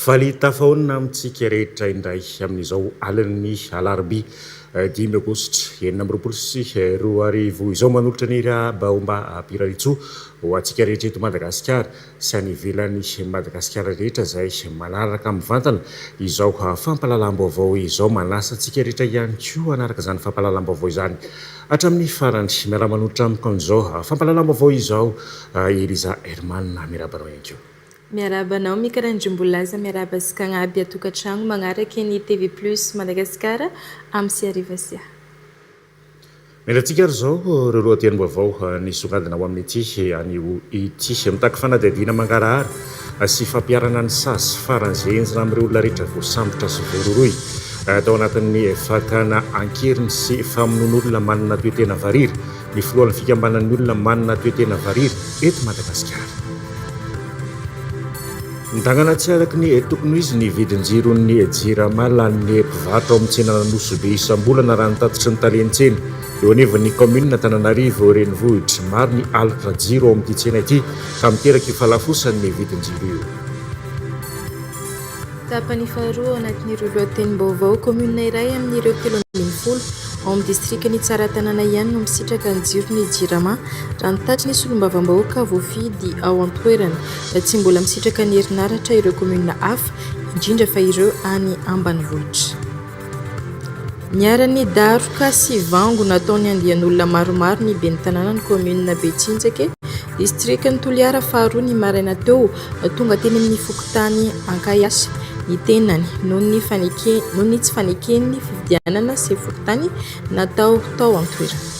Faly tafahaonina amintsika rehetra indray amin'izao alin'ny alarobia 5 aogositra 2026 izao. Manolotra ny Baomba Pirariantsoa ho antsika rehetra eto Madagasikara sy any ivelan'i Madagasikara rehetra izay manaraka mivantana izao fampahalalam-baovao izao. Manasa antsika rehetra ihany koa hanaraka izany fampahalalam-baovao izany hatramin'ny farany. Miara-manolotra amiko amin'izao fampahalalam-baovao izao Eliza Herman. Miarahaba anao ihany koa. Miarahaba anao Mika Randriambolaza, miarahaba sy kagnaby atokantragno magnarake ny TV Plus Madagascar am sy hariva sia. Miala-tsika ary izao ireo lohatenim-baovao nisongadina ho amin'ity anio ity. Mitaky fanadihadiana mangarahara sy fampiharana ny sazy faran'izay henjana amin'ireo olona rehetra voasambotra sy voarohirohy tao anatin'ny fakana an-keriny sy famonoan'olona manana toe-tena varira ny filohan'ny fikambanan'ny olona manana toe-tena varira eto Madagasikara. Nidangana tsy araka ny tokony ho izy ny vidin-jiron'ny Jirama lanin'ny mpivarotra ao amin'ny tsenan'Anosibe isam-bolana raha ny tatitry ny talen'ny tsena eo anivon'ny kaominina Antananarivo renivohitra. Maro ny alotra jiro ao amin'ity tsena ity ka miteraka io fahalafosan'ny vidin-jiro io. Tapany faharoa ao anatin'ireo lohatenim-baovao, kaominina iray amin'ireo 13 ao amin'ny distrikan'i Tsaratanàna ihany no misitraka ny jiron'ny Jirama, raha ny tatitry ny solombavambahoaka voafidy ao an-toerana. Tsy mbola misitraka ny herinaratra ireo kaominina hafa, indrindra fa ireo any ambanivohitra. Niharan'ny daroka sy vango nataon'ny andian'olona maromaro ny ben'ny tanànan'ny kaominina Betsinjake, distrikan'i Toliara faharoa ny maraina teo. Tonga teny amin'ny fokontany Ankaiasy ny tenany noho ny noho ny tsy fanekeny ny fifidianana sefo fokontany natao tao an-toerana.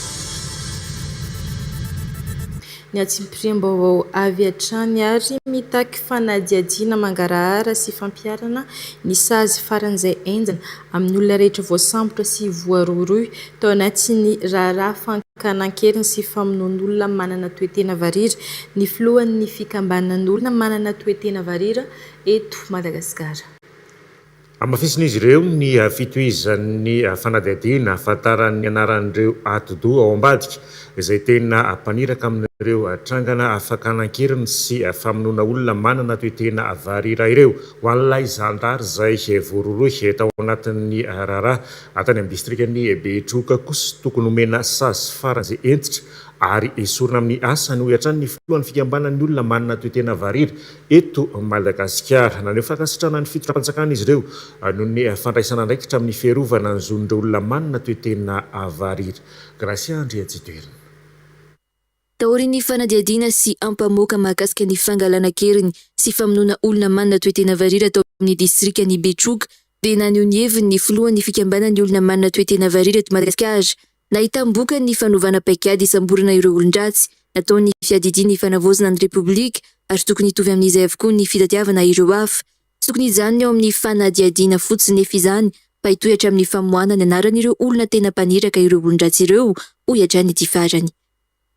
Ny antsipiriam-baovao avy hatrany ary mitaky fanadihadiana mangarahara sy fampiharana ny sazy faran'izay henjana amin'ny olona rehetra voasambotra sy voarohirohy tao anatin'ny raharaha fankana an-keriny sy famonoan'olona manana toe-tena varira ny filohan'ny fikambanan'olona manana toe-tena varira eto Madagasikara. Hamafisin'izy ireo ny fitohizan'ny fanadihadiana ahafantarany ny anaran'ireo atidoha ao ambadika izay tena mpaniraka amin'ireo trangana fakana an-keriny sy famonoana olona manana toe-tena varira ireo. Ho an'ilay zandary izay voarohirohy tao anatin'ny raharaha tany amin'ny distrikan'i Betroka kosa, tokony homena sazy faran'izay hentitra ary esorina amin'ny asany, hoy hatrany ny filohan'ny fikambanan'ny olona manana toe-tena varira Eto Madagasikara. Naneho fankasitrahana ny fitondram-panjakana izy ireo noho ny fandraisana andraikitra amin'ny fiarovana ny zon'ireo olona manana toe-tena varira. Gracia Andriatsitoherina. Taorian'ny fanadihadiana sy ampamoaka mahakasika ny fangalana an-keriny sy famonoana olona manana toe-tena varira tao amin'ny distrikan'i Betroka dia naneho ny heviny ny filohan'ny fikambanan'ny olona manana toe-tena varira eto Madagasikara Nahitam-bokany ny fanovana paikady hisamborana ireo olon-dratsy nataon'ny fiadidian'ny fanavaozana ny Repoblika ary tokony hitovy amin'izay avokoa ny fitadiavana ireo hafa. Tsy tokony hijanona eo amin'ny fanadihadiana fotsiny nefa izany fa hitohy hatramin'ny famoahana ny anaran'ireo olona tena mpaniraka ireo olon-dratsy ireo, hoy hatrany ity farany.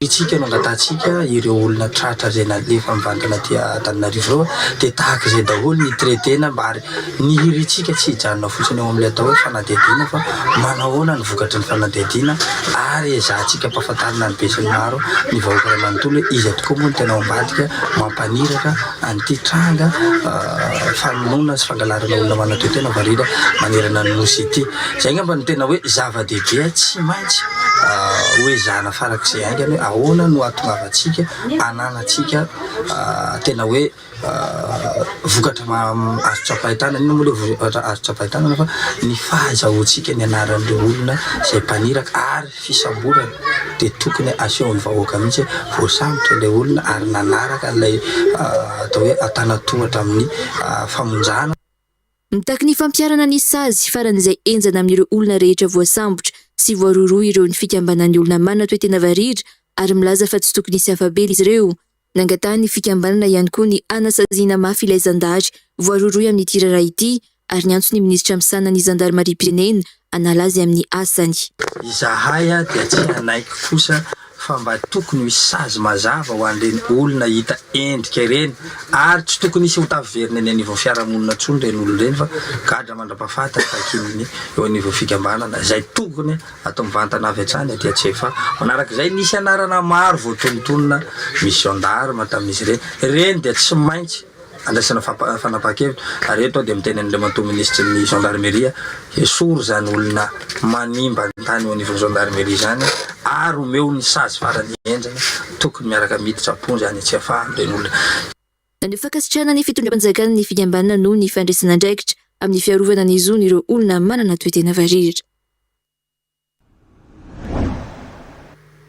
Isika no angatahantsika ireo olona tratra izay nalefa mivantana aty Antananarivo ireo dia tahaka izay daholo ny traiter-na mba ary ny hirintsika tsy hijanona fotsiny eo amin'ilay atao hoe fanadihadiana fa manahoana ny vokatry ny fanadihadiana ary ezahantsika ampahafantarina ny besinimaro ny vahoaka iray manontolo hoe iza tokoa moa no tena ao ambadika mampaniraka an'ity tranga famonoana sy fangalarana olona manan-toe-tena varira manerana ny Nosy ity. Izay angamba no tena hoe zava-dehibe tsy maintsy ho ezahana farak'izay haingana hoe ahoana no hahatongavantsika hananantsika tena hoe vokatra azo tsapain-tanana, inona moa ilay vokatra azo tsapain-tanana fa ny fahazahoantsika ny anaran'ireo olona izay mpaniraka ary fisamborana dia tokony asehon'ny vahoaka mihitsy hoe voasambotra ilay olona ary nanaraka an'ilay atao hoe antanan-tohatra amin'ny famonjana. Mitaky ny fampiharana ny sazy faran'izay henjana amin'ireo olona rehetra voasambotra sy voarohirohy ireo ny fikambanan'ny olona manana toe-tena varira ary milaza fa tsy tokony hisy afa-bela izy ireo. Nangatahan'ny fikambanana ihany koa ny hanasaziana mafy ilay zandary voarohirohy amin'ity raharaha ity. ary niantso ny minisitra misahana ny zandarimariam-pirenena hanala azy amin'ny asany. Izahay dia tsy hanaiky kosa fa mba tokony ho hisy sazy mazava ho an'ireny olona hita endrika ireny ary tsy tokony hisy ho tafiverina eny anivon'ny fiarahamonina intsony ireny olona ireny fa gadra mandra-pahafaty ny takian'ny eo anivon'ny fikambanana izay tokony atao mivantana avy hatrany aty Antsefa. Manaraka izay nisy anarana maro voatonontonona misy gendarme tamin'izy ireny, ireny dia tsy maintsy andraisana fanapahan-kevitra ary eto aho dia miteny an'Andriamatoa Minisitry ny Gendarmerie, esory izany olona manimba ny tany eo anivon'ny Gendarmerie izany ary omeo ny sazy farany henjana, tokony miaraka miditra am-ponja any Tsiafahy amin'ireny olona. Naneho fankasitrahana ny fitondram-panjakana ny fikambanana noho ny fandraisana andraikitra amin'ny fiarovana ny zon'ireo olona manana toe-tena varira.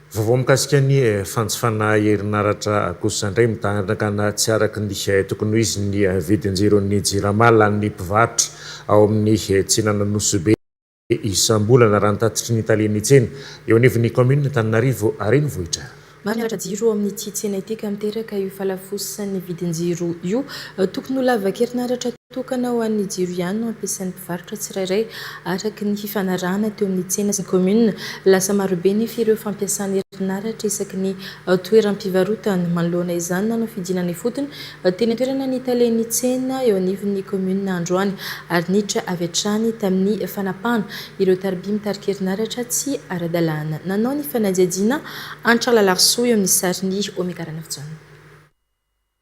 Vaovao mikasika ny fanjifana herinaratra kosa indray, midanadangana tsy araka ny tokony ho izy ny vidin-jiron'ny Jirama lanin'ny mpivarotra ao amin'ny tsenan'Anosibe isam-bolana, raha ny tatitry ny talen'ny tsena eo anivon'ny kaominina Antananarivo Renivohitra. Maro ny halatra jiro ao amin'ity tsena ity ka miteraka io fahalafosan'ny vidin-jiro io. Tokony ho lavak'herinaratra tokana ho an'ny jiro ihany no ampiasain'ny mpivarotra tsirairay araka ny fifanarahana teo amin'ny tsena sy ny kaominina. Lasa marobe nefa ireo fampiasana herinaratra isaky ny toeram-pivarotana. Manoloana izany, nanao fidinana ifotony teny an-toerana ny talen'ny tsena eo anivon'ny kaominina androany ary niditra avy hatrany tamin'ny fanapahana ireo tariby mitarika herinaratra tsy ara-dalàna. Nanao ny fanadihadiana Antra Lalarisoa eo amin'ny sarin'i Omega Ranaivojaona.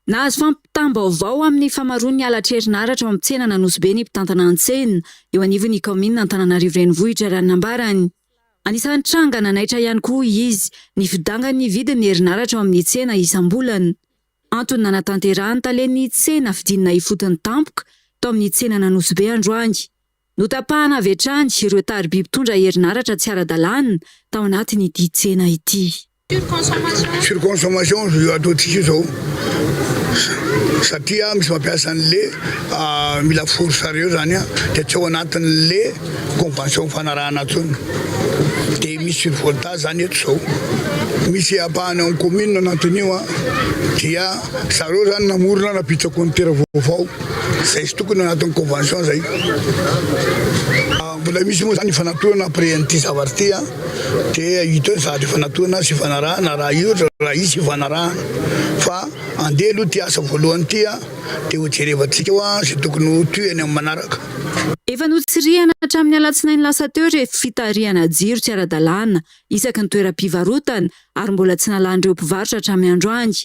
Nahazo fampitam-baovao amin'ny famaroan'ny halatra herinaratra ao amin'ny tsenan'Anosibe ny mpitantana an-tsena eo anivon'ny kaominina Antananarivo Renivohitra raha ny nambarany. Anisan'ny tranga nanaitra ihany koa hoy izy ny fidangan'ny vidin'ny herinaratra ao amin'ny tsena isam-bolana. Antony nanatanterahan'ny talen'ny tsena fidinana ifotony tampoka tao amin'ny tsenan'Anosibe androany. Notapahana avy hatrany ireo tariby mpitondra herinaratra tsy ara-dalàna tao anatin'ity tsena ity. Surconsommation io ataontsika io zao satria misy mampiasa an'le mila force reo zany dia tsy ao anatin'le convention nifanarahana intsony dia misy survoltage zany eto zao. Misy ampahany ao amin'ny commune anatin'io dia zareo zany namorona nampiditra compteur vaovao. Zay sy tokony anatin'ny convention zay. Mbola misy moa zany ifanatonana après an'ity zavatra ity an, dia hita eo ny zavatra ifanatohana sy ifanarahana raha io raha hisy ifanarahana fa andeha aloha ity asa voalohany ity an, dia ho jerevantsika eo an izay tokony ho tohiny amin'ny manaraka. Efa notsirihana hatramin'ny alatsinainy lasa teo ireo fitarihana jiro tsy ara-dalàna isaky ny toeram-pivarotana ary mbola tsy nalan'ireo mpivarotra hatramin'ny androany.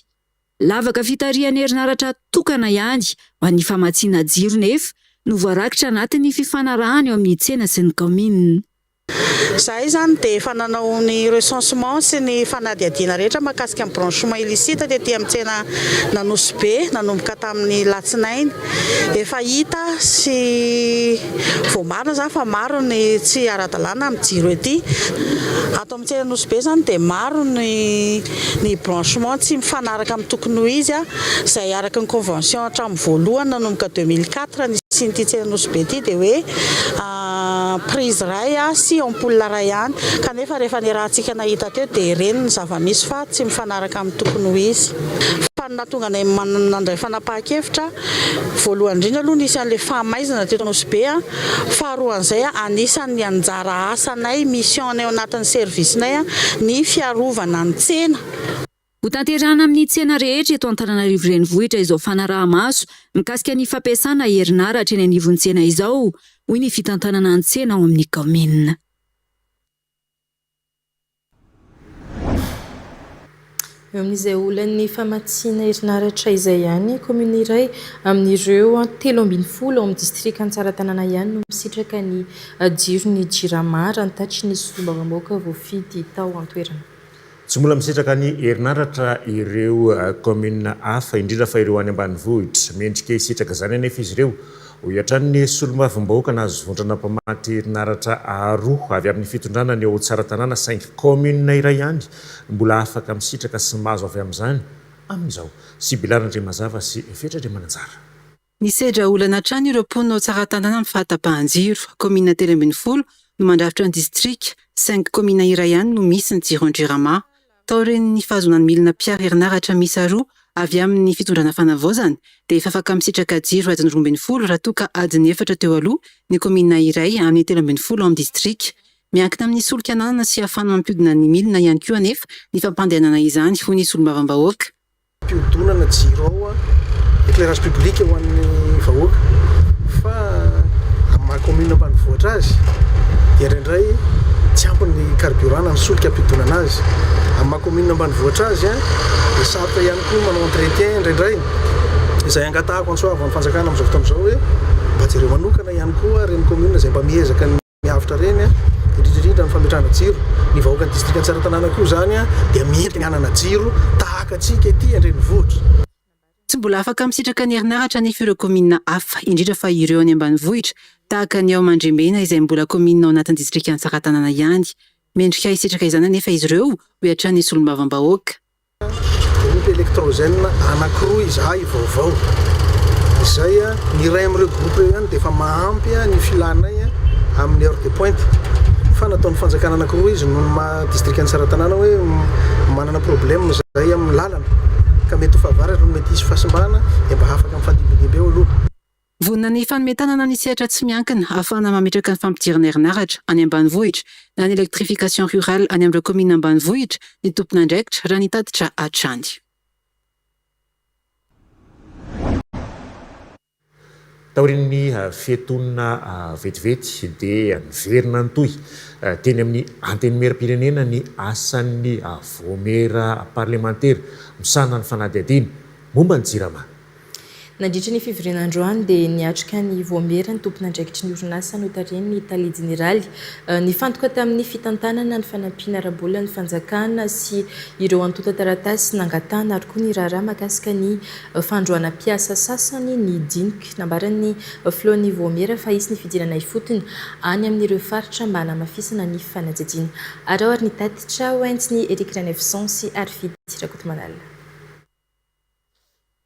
Lavaka fitarihana herinaratra tokana ihany ho an'ny famatsiana jiro nefa no voarakitra anatin'ny fifanarahana eo amin'ny tsena sy ny kaominina. Izahay izany dia efa nanao ny recensement sy ny fanadihadiana rehetra mahakasika ny branchement illicite tety amin'ny tsena Anosibe nanomboka tamin'ny latsinainy. Efa hita sy voamarina izany fa maro ny tsy ara-dalàna amin'ny jiro ety. Ato amin'ny tsena Anosibe izany dia maro ny ny branchement tsy mifanaraka amin'ny tokony ho izy, izay araka ny convention hatramin'ny voalohany nanomboka 2004 nisian'ity tsena Nosy Be ity dia hoe prise iray sy ampoule iray ihany, kanefa rehefa niarahantsika nahita teo dia ireny ny zava-misy fa tsy mifanaraka amin'ny tokony ho izy. Fa ny nahatonga anay nandray fanapahan-kevitra, voalohany indrindra aloha nisy an'ilay fahamaizana teto Nosy Be, Faharoan'izay, anisan'ny anjara asanay, mission-nay ao anatin'ny service-nay ny fiarovana ny tsena. Hotanterahina amin'ny tsena rehetra eto Antananarivo Renivohitra izao fanaraha-maso mikasika ny fampiasana herinaratra eny anivon'ny tsena izao, hoy ny fitantanana ny tsena ao amin'ny kaominina. Eo amin'izay olan'ny famatsiana herinaratra izay ihany, kaominina iray amin'ireo 13 ao amin'ny distrikan'i Tsaratanàna ihany no misitraka ny jiron'ny Jirama, raha ny tatitry ny solombavambahoaka voafidy tao an-toerana. Tsy mbola misitraka ny herinaratra ireo kaominina hafa, indrindra fa ireo any ambanivohitra. Mendrika hisitraka izany anefa izy ireo, hoy hatrany ny solombavambahoaka nahazo vondrana mpamatsy herinaratra roa avy amin'ny fitondrana ny ao Tsaratanàna saingy kaominina iray ihany mbola afaka misitraka sy mahazo avy amin'izany amin'izao. Sibila Randriamazava sy Fetra Andriamananjara. Nisedra olana hatrany ireo mponina ao Tsaratanàna amin'ny fahatapahan-jiro. Kaominina 13 no mandrafitra ny distrika, saingy kaominina iray ihany no misy ny jiron'ny Jirama. Taorian'ny fahazoana ny milina mpihary herinaratra miisa roa Avy amin'ny fitondrana fanavaozana dia efa afaka misitraka jiro adiny 12 raha toa ka adiny efatra teo aloha ny kaominina iray amin'ny 13 ao amin'ny distrika. Miankina amin'ny solika ananana sy ahafahana mampiodina ny milina ihany koa anefa ny fampandehanana izany, hoy ny solombavambahoaka. Fihodinana jiro ao, éclairage public ho an'ny vahoaka fa amin'ny maha commune ambanivohitra azy dia indraindray tsy ampy ny carburant na ny solika hampihodinana azy. Amin'ny maha commune ambanivohitra azy dia sarotra ihany koa manao entretien indraindray. Izay angatahako antsoavo amin'ny fanjakana amin'izao fotoana izao hoe mba jereo manokana ihany koa ireny commune izay mba miezaka ny miavotra ireny, indrindra indrindra ny fametrahana jiro. Ny vahoakan'ny distrikan'i Tsaratanàna koa izany dia mendrika ny hanana jiro tahaka antsika ety an-drenivohitra. Tsy mbola afaka misitraka ny herinaratra anefa ireo kaominina hafa, indrindra fa ireo any ambanivohitra, tahaka ny ao Mandrembena izay mbola kaominina ao anatin'ny distrikan'i Tsaratanàna ihany. Mendrika hisitraka izany anefa izy ireo, hoy hatrany ny solombavambahoaka. Groupe électrogène anankiroa izahay vaovao izay ny iray amin'ireo groupe ireo ihany dia efa mahampy ny filanay amin'ny heure de pointe fa nataon'ny fanjakana anankiroa izy noho ny maha distrikan'i Tsaratanàna hoe manana problème izahay amin'ny lalana ka mety ho fahavaratra no mety hisy fahasimbana dia mba afaka mifandimbindimby eo aloha. Vonona ny hifanome tanana amin'ny sehatra tsy miankina ahafahana mametraka ny fampidirana herinaratra any ambanivohitra na ny électrification rurale any amin'ireo kaominina ambanivohitra ny tompon'andraikitra raha ny tatitra hatrany. Taorian'ny fiatoana vetivety dia niverina nitohy teny amin'ny Antenimierampirenena ny asan'ny Vaomiera parlemantera misahana ny fanadihadiana momba ny Jirama. Nandritra ny fivoriana androany dia niatrika ny voamiera ny tompon'andraikitry ny orinasa notarihin'ny tale jeneraly. Nifantoka tamin'ny fitantanana ny fanampiana ara-bola ny fanjakana sy ireo antontan-taratasy nangatahana ary koa ny raharaha mahakasika ny fandroana mpiasa sasany ny dinika. Nambaran'ny filohan'ny voamiera fa hisy ny fidinana ifotony any amin'ireo faritra mba hanamafisana ny fanadihadiana. Araho ary ny tatitra hoentin'i Eric Ranaivoson sy Harifidy Rakotomalala.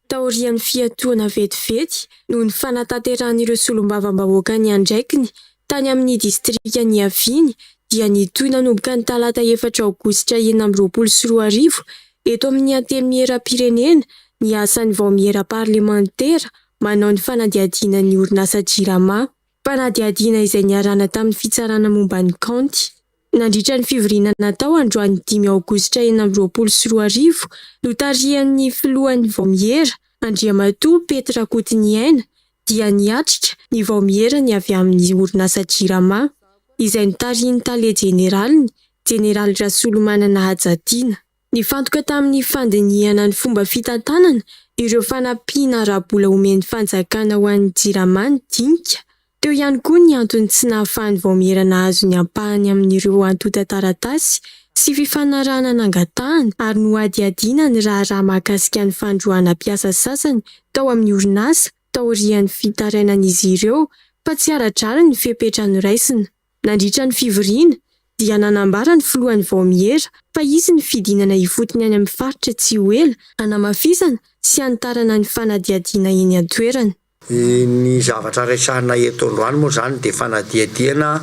Taorian'ny fiatoana vetivety noho ny fanatanterahan'ireo solombavambahoaka ny andraikiny tany amin'ny distrika niaviany dia nitohy nanomboka ny talata efatra aogositra 2026 eto amin'ny Antenimierampirenena ny asan'ny vaomiera parlemantera manao ny fanadihadiana ny orinasa Jirama. Fanadihadiana izay niarahana tamin'ny fitsarana momba ny kaonty. Nandritra ny fivoriana natao androany dimy aogositra 2026, notarihan'ny filohan'ny vaomiera, Andriamatoa Pety Rakotoniaina, dia niatrika ny vaomiera ny avy amin'ny orinasa Jirama, izay notarihin'ny tale jeneraliny, Jeneraly Rasolomanana Hajatiana. Nifantoka tamin'ny fandinihana ny fomba fitantanana ireo fanampiana ara-bola omen'ny fanjakana ho an'ny Jirama ny dinika. Teo ihany koa ny antony tsy nahafahan'ny vaomiera nahazo ny ampahany amin'ireo antontan-taratasy sy fifanarahana nangatahana ary nohadihadiana ny raharaha mahakasika ny fandroahana mpiasa sasany tao amin'ny orinasa taorian'ny fitarainan'izy ireo fa tsy ara-drariny ny fepetra noraisina. Nandritra ny fivoriana dia nanambara ny filohan'ny vaomiera fa hisy ny fidinana ifotony any amin'ny faritra tsy ho ela hanamafisana sy hanitarana ny fanadihadiana eny an-toerana. Ny zavatra resahina eto androany moa izany dia fanadihadiana,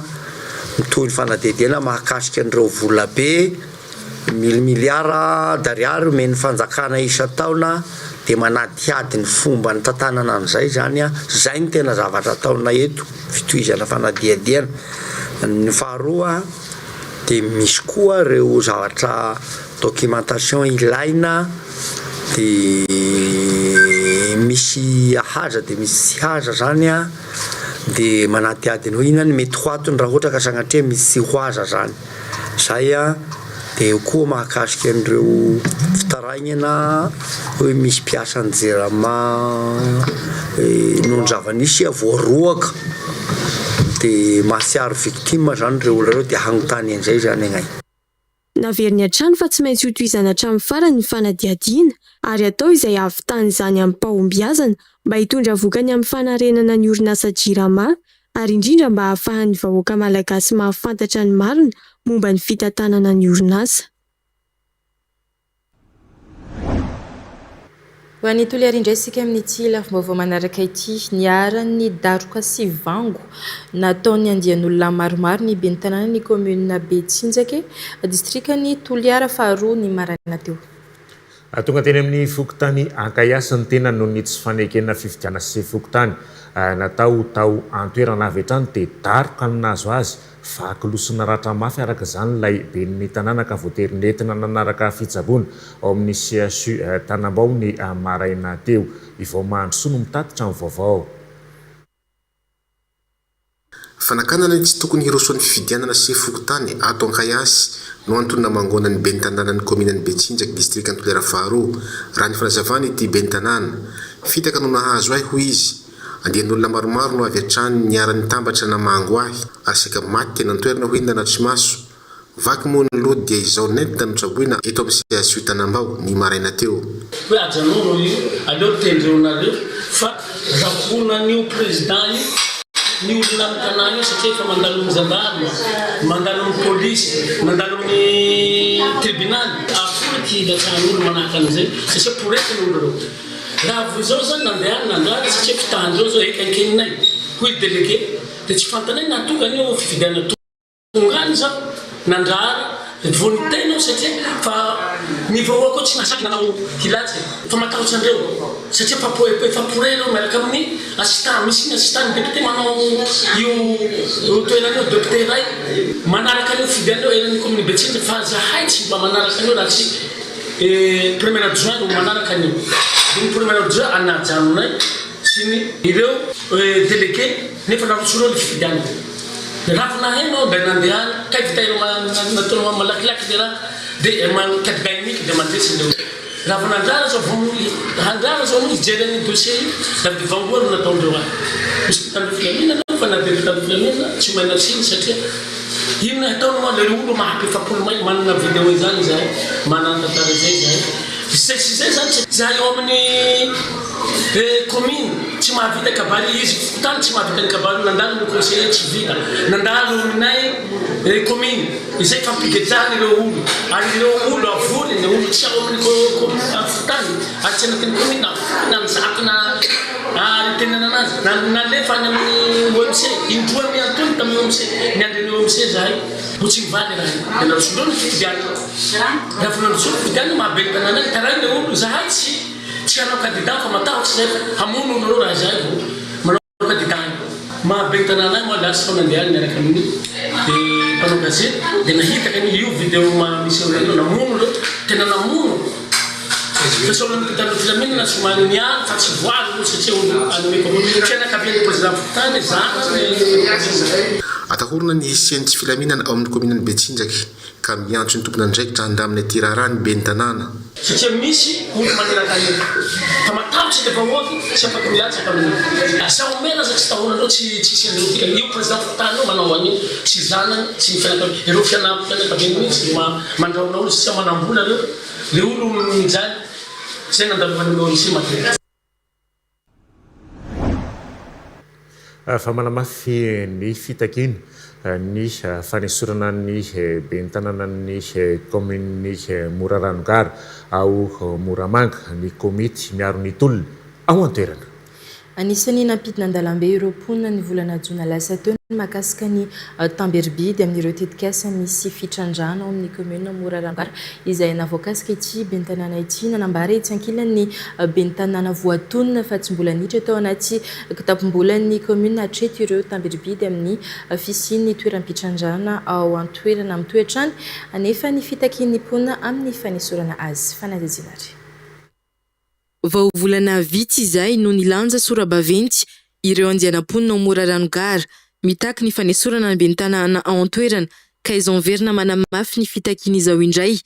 mitohy ny fanadihadiana mahakasika an'ireo volabe mille milliards d'ariary omen'ny fanjakana isan-taona dia manadihady ny fomba nitantanana an'izay izany, izay no tena zavatra ataonay eto. Fitohizana fanadihadiana. Ny faharoa dia misy koa ireo zavatra documentation ilaina dia misy haza dia misy tsy haza zany an, dia manadihady ny hoe inona ny mety ho antony raha ohatra ka sanatria misy tsy ho haza zany. Zay an, dia eo koa mahakasika an'ireo fitarainana hoe misy mpiasan'ny jirama noho ny zava-nisy voaroaka dia mahatsiaro victime zany ireo olona ireo dia hanontany an'izay zany agnay. Naveriny hatrany fa tsy maintsy hotohizana hatramin'ny farany ny fanadihadiana ary atao izay hahavitana izany amim-pahombiazana mba hitondra vokany amin'ny fanarenana ny orinasa Jirama ary indrindra mba hahafahan'ny vahoaka malagasy mahafantatra ny marina momba ny fitantanana ny orinasa. Ho an'i Toliara indray isika amin'ity lafim-baovao manaraka ity. Niharan'ny daroka sy vango nataon'ny andian'olona maromaro ny ben'ny tanànan'ny kaominina Betsinjake, distrikan'i Toliara faharoa ny maraina teo. Tonga teny amin'ny fokontany Ankaiasy ny tenany noho ny tsy fanekena fifidianana sefo fokontany natao tao an-toerana avy hatrany dia daroka no nahazo azy. Vaky loha sy naratra mafy araka izany ilay ben'ny tanàna ka voatery nentina nanaraka fitsaboana ao amin'ny CHU Tanambao ny maraina teo. I Vaomandrosoa no mitatitra ny vaovao. Fanakanana ny tsy tokony hirosoan'ny fifidianana sefo fokontany ato Ankaiasy no antony namangoana ny ben'ny tanànan'ny kaominan'i Betsinjaky, distrikan'i Toliara faharoa, raha ny fanazavan'ity ben'ny tanàna. Fitaka no nahazo ahy, hoy izy. Andian'olona maromaro no avy hatrany niara-nitambatra namango ahy ary saika maty teny an-toerana hoy ny nanatri-maso. Vaky moa ny loha dia izao nentina notsaboina eto amin'ny CHU Tanambao ny maraina teo. Hoe ajanòno io, aleo tendreonareo fa rahonan'io président io ny olona amin'ny tanàna io satria efa mandalo amin'ny gendarme, mandalo amin'ny polisy, mandalo amin'ny tribunaly. Akory ity hilatsahan'olo manahaka an'izay satria poretina olo ireo. Raha vao izao zany nandeha nandrara satria fitahandreo zao ekenkeninay hoy délégué dia tsy fantanay nahatonga an'io fifidianana tonga any zao nandrara vao niteny aho satria fa ny vahoaka ao tsy nahasaky nanao hilatsy fa matahotra andreo satria efa efa pore reo miaraka amin'ny assistant misy ny assistant ny député manao io toerana io député iray manaraka an'io fidianana io eran'ny commune Betsinja fa zahay tsy mba manaraka an'io raha tsy E premier adjoint no manaraka an'io. Dia ny premier adjoint anajanonay sy ny ireo délégué nefa naroso ireo ny fifidianana. Dia raha vao naheno aho dia nandeha any, kay vita ireo nataonao malakilaky le raha dia candidat unique dia mandresy ireo. Raha vao nandrara zao vao handrara zao anao hijery an'io dossier io dia vangoa no nataondreo ahy. Misy mpitandro filaminana ao fa na dia mpitandro filaminana tsy omena tsiny satria Inona ataony moa le olo maha 40 mai manana video izany izahay manana tantara izay izahay izay sy izay zany tsy izahay eo amin'ny commune tsy mahavita kabary izy fokontany tsy mahavita ny kabary nandalo ny conseiller tsy vita nandalo aminay commune izay fampigejana ireo olo ary ireo olo avory ny olo tsy ao amin'ny commune fokontany ary tsy anatin'ny commune na mizakina Ary nitenenana anazy, na nalefa any amin'ny OMC, indroa miantoana tamin'ny OMC, niandry ny OMC izahay, ho tsy mivaly raha io. Dia narosondreo ny fifidianana. Raha vao nandrosoa ny fifidianana, maha ben'ny tanàna ny taraina ilay olona, izahay tsy tsy hanao candidat fa matahotra izahay fa hamono olona ireo raha izahay vao manao candidat any. Maha ben'ny tanàna ahy moa lasa fa nandeha any miaraka amin'ny mpanao gazety dia nahita ka io video maha misy olona io, namono ireo, tena namono. Fa sao ny mpitandro filaminana somary miaro fa tsy voaro aloha satria olo hanome fianakavian'ny président fokontany zanany. Atahorana ny hisian'ny tsy filaminana ao amin'ny kaominin'i Betsinjaky ka miantso ny tompon'andraikitra handamina ity raharaha ny ben'ny tanàna. Satria misy olo maneran-tany eto fa matahotra ilay vahoaka tsy afaka milatsaka amin'io. Asa omena aza tsy tahorandreo tsy tsisy an'ireo dikany. Io président fokontany io manao an'io tsy zanany tsy ny fianakaviany. Ireo fianakaviany mihitsy no mandrahona olo satria manambola ireo. Le olo mijaly zay nandalovan'ny OMC matetika. Fa manamafy ny fitakiana ny fanesorana ny ben'ny tanànan'ny kaominin'i Morarano Gara ao Moramanga ny komity miaro ny tolona ao an-toerana. Anisan'ny nampidina an-dalambe ireo mponina ny volana jona lasa teo ny mahakasika ny tamberibidy amin'ireo tetikasa misy fitrandrahana ao amin'ny kaominina Morarano izay nahavoakasika ity ben'ny tanàna ity. Nanambara etsy ankilany ny ben'ny tanàna voatonona fa tsy mbola niditra tao anaty kitapom-bolan'ny kaominina hatreto ireo tamberibidy amin'ny fisian'ny toeram-pitrandrahana ao an-toerana. Mitohy hatrany anefa ny fitakian'ny mponina amin'ny fanesorana azy. Fanadihadiana ary. Vao volana vitsy izay no nilanja sora-baventy ireo andiana mponina ao Morarano Gara, mitaky ny fanesorana ny ben'ny tanàna ao an-toerana, ka izao miverina manamafy ny fitakiany izao indray.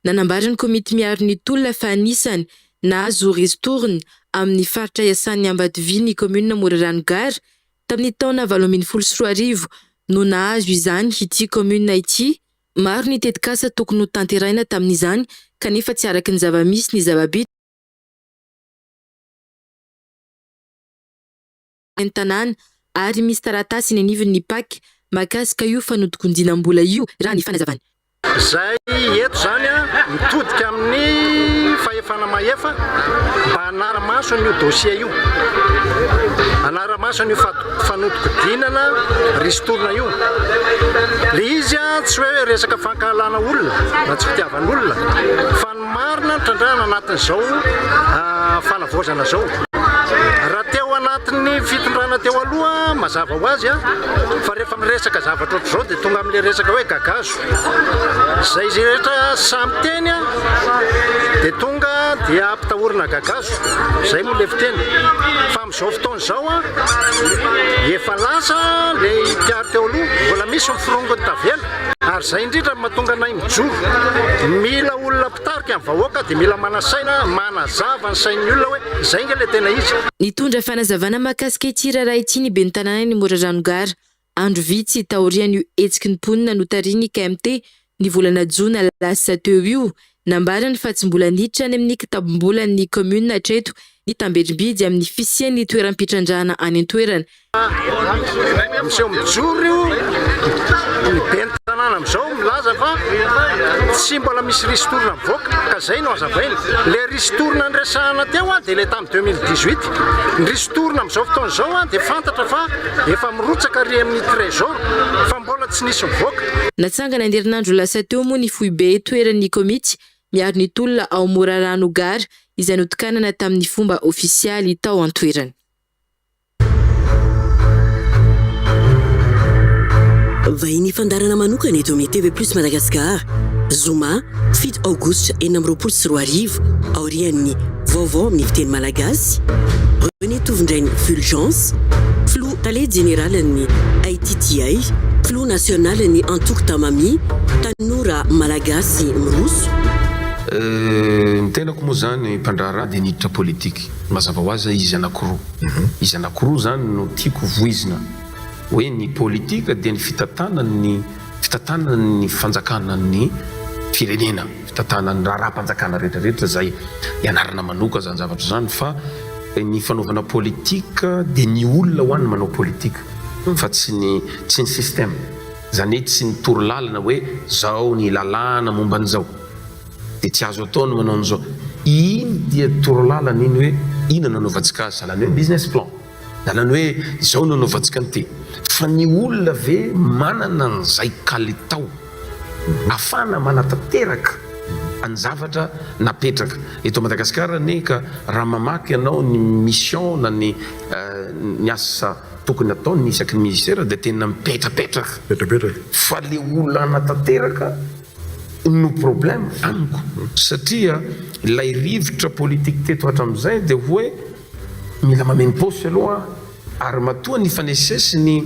Nanambara ny komity miaro ny tolona fa anisany nahazo ristourne amin'ny faritra iasan'ny Ambatovy ny kaominina Morarano Gara tamin'ny taona 2018 no nahazo izany ity kaominina ity Maro ny tetikasa tokony ho tanterahina tamin'izany kanefa tsy araka ny zava-misy ny zava-bita ny tanàna ary misy taratasy eny anivon'ny Pac mahakasika io fanodikondinam-bola io raha ny fanazavany. Izay eto izany mitodika amin'ny fahefana mahefa mba hanara-maso an'io dossier io. Hanara-maso an'io fanodikodinana ristourne io. Ilay izy tsy hoe resaka fankahalana olona na tsy fitiavan'olona fa ny marina no trandrahana anatin'izao fanavaozana izao. Raha teo anatin'ny fitondrana teo aloha mazava ho azy fa rehefa miresaka zavatra ohatr'izao dia tonga amin'ilay resaka hoe gagazo. Izay rehetra sahy miteny dia tonga dia ampitahorina gagazo. Izay moa ilay fiteny. Fa amin'izao fotoana izao efa lasa ilay mpiaro teo aloha, mbola misy ny forongony tavela ary izay indrindra no mahatonga anay mijoro. Mila olona mpitarika ny vahoaka dia mila manasaina, manazava ny sain'ny olona hoe izay ange ilay tena izy. Nitondra fanazavana mahakasika ity raharaha ity ny ben'ny tanànan'i Morarano Gara, Andro vitsy taorian'io hetsiky ny mponina notarihin'ny KMT ny volana jona lasa teo io, nambarany fa tsy mbola niditra any amin'ny kitabom-bolan'ny kaominina hatreto ny tamberim-bidy amin'ny fisian'ny toeram-pitrandrahana any an-toerana. Miseho mijoro io ny ben'ny tanàna amin'izao milaza fa tsy mbola misy ristourne mivoaka ka izay no hazavaina. Ilay ristourne niresahana teo dia ilay tamin'ny 2018. Ny ristourne amin'izao fotoana izao dia fantatra fa Efa mirotsaka ary amin'ny Trésor fa mbola tsy nisy nivoaka. Natsangana ny herinandro lasa teo moa ny foibe toeran'ny komity miaro ny tolona ao Morarano Gara izay notokanana tamin'ny fomba ofisialy tao an-toerana. Vahiny fandaharana manokana eto amin'ny TV Plus Madagascar, zoma 7 aogositra 2026, aorian'ny vaovao amin'ny fiteny malagasy, René Tovondrainy Fulgence, filoha tale jeneralin'ny ITTI, filoha nasionalin'ny antoko Tamami, tanora malagasy miroso. Ny tenako moa zany mpandraharaha dia niditra politique, mazava ho azy izy anakiroa, izy anakiroa zany no tiako voizina hoe ny politique dia ny fitantanana ny fitantanana ny fanjakana ny firenena. Fitantanana ny raharaham-panjakana rehetra rehetra izay ianarana manoka izany zavatra izany fa ny fanaovana politique dia ny olona ho any manao politique fa tsy ny tsy ny système izany hoe tsy ny torolalana hoe zao ny lalàna momba an'izao dia tsy azo atao ny manao an'izao iny dia torolalana iny hoe inona no anaovantsika azy sahala ny hoe business plan sahala ny hoe izao no anaovantsika an'ity fa ny olona ve manana an'izay kalitao Afahana manatanteraka ny zavatra napetraka. Eto Madagasikara anie ka raha mamaky ianao ny mission na ny ny asa tokony ataony isaky ny ministera dia tena mipetrapetraka. Fa le olona hanatanteraka no problème amiko satria ilay rivotra politique teto hatramin'izay dia hoe mila mameno paosy aloha Ary matoa nifanesesy ny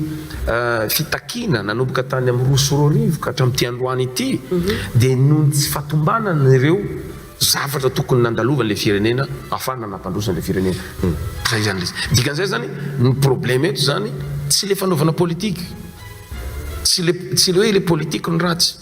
fitakiana nanomboka tany amin'ny 2002 ka hatramin'ity androany ity dia noho ny tsy fahatombanana ireo zavatra tokony nandalovana ilay firenena ahafahana nampandroso an'ilay firenena. Zay zany ilay izy. Dikan'izay zany ny problème eto zany tsy ilay fanaovana politique, tsy ilay tsy ilay hoe ilay politique no ratsy,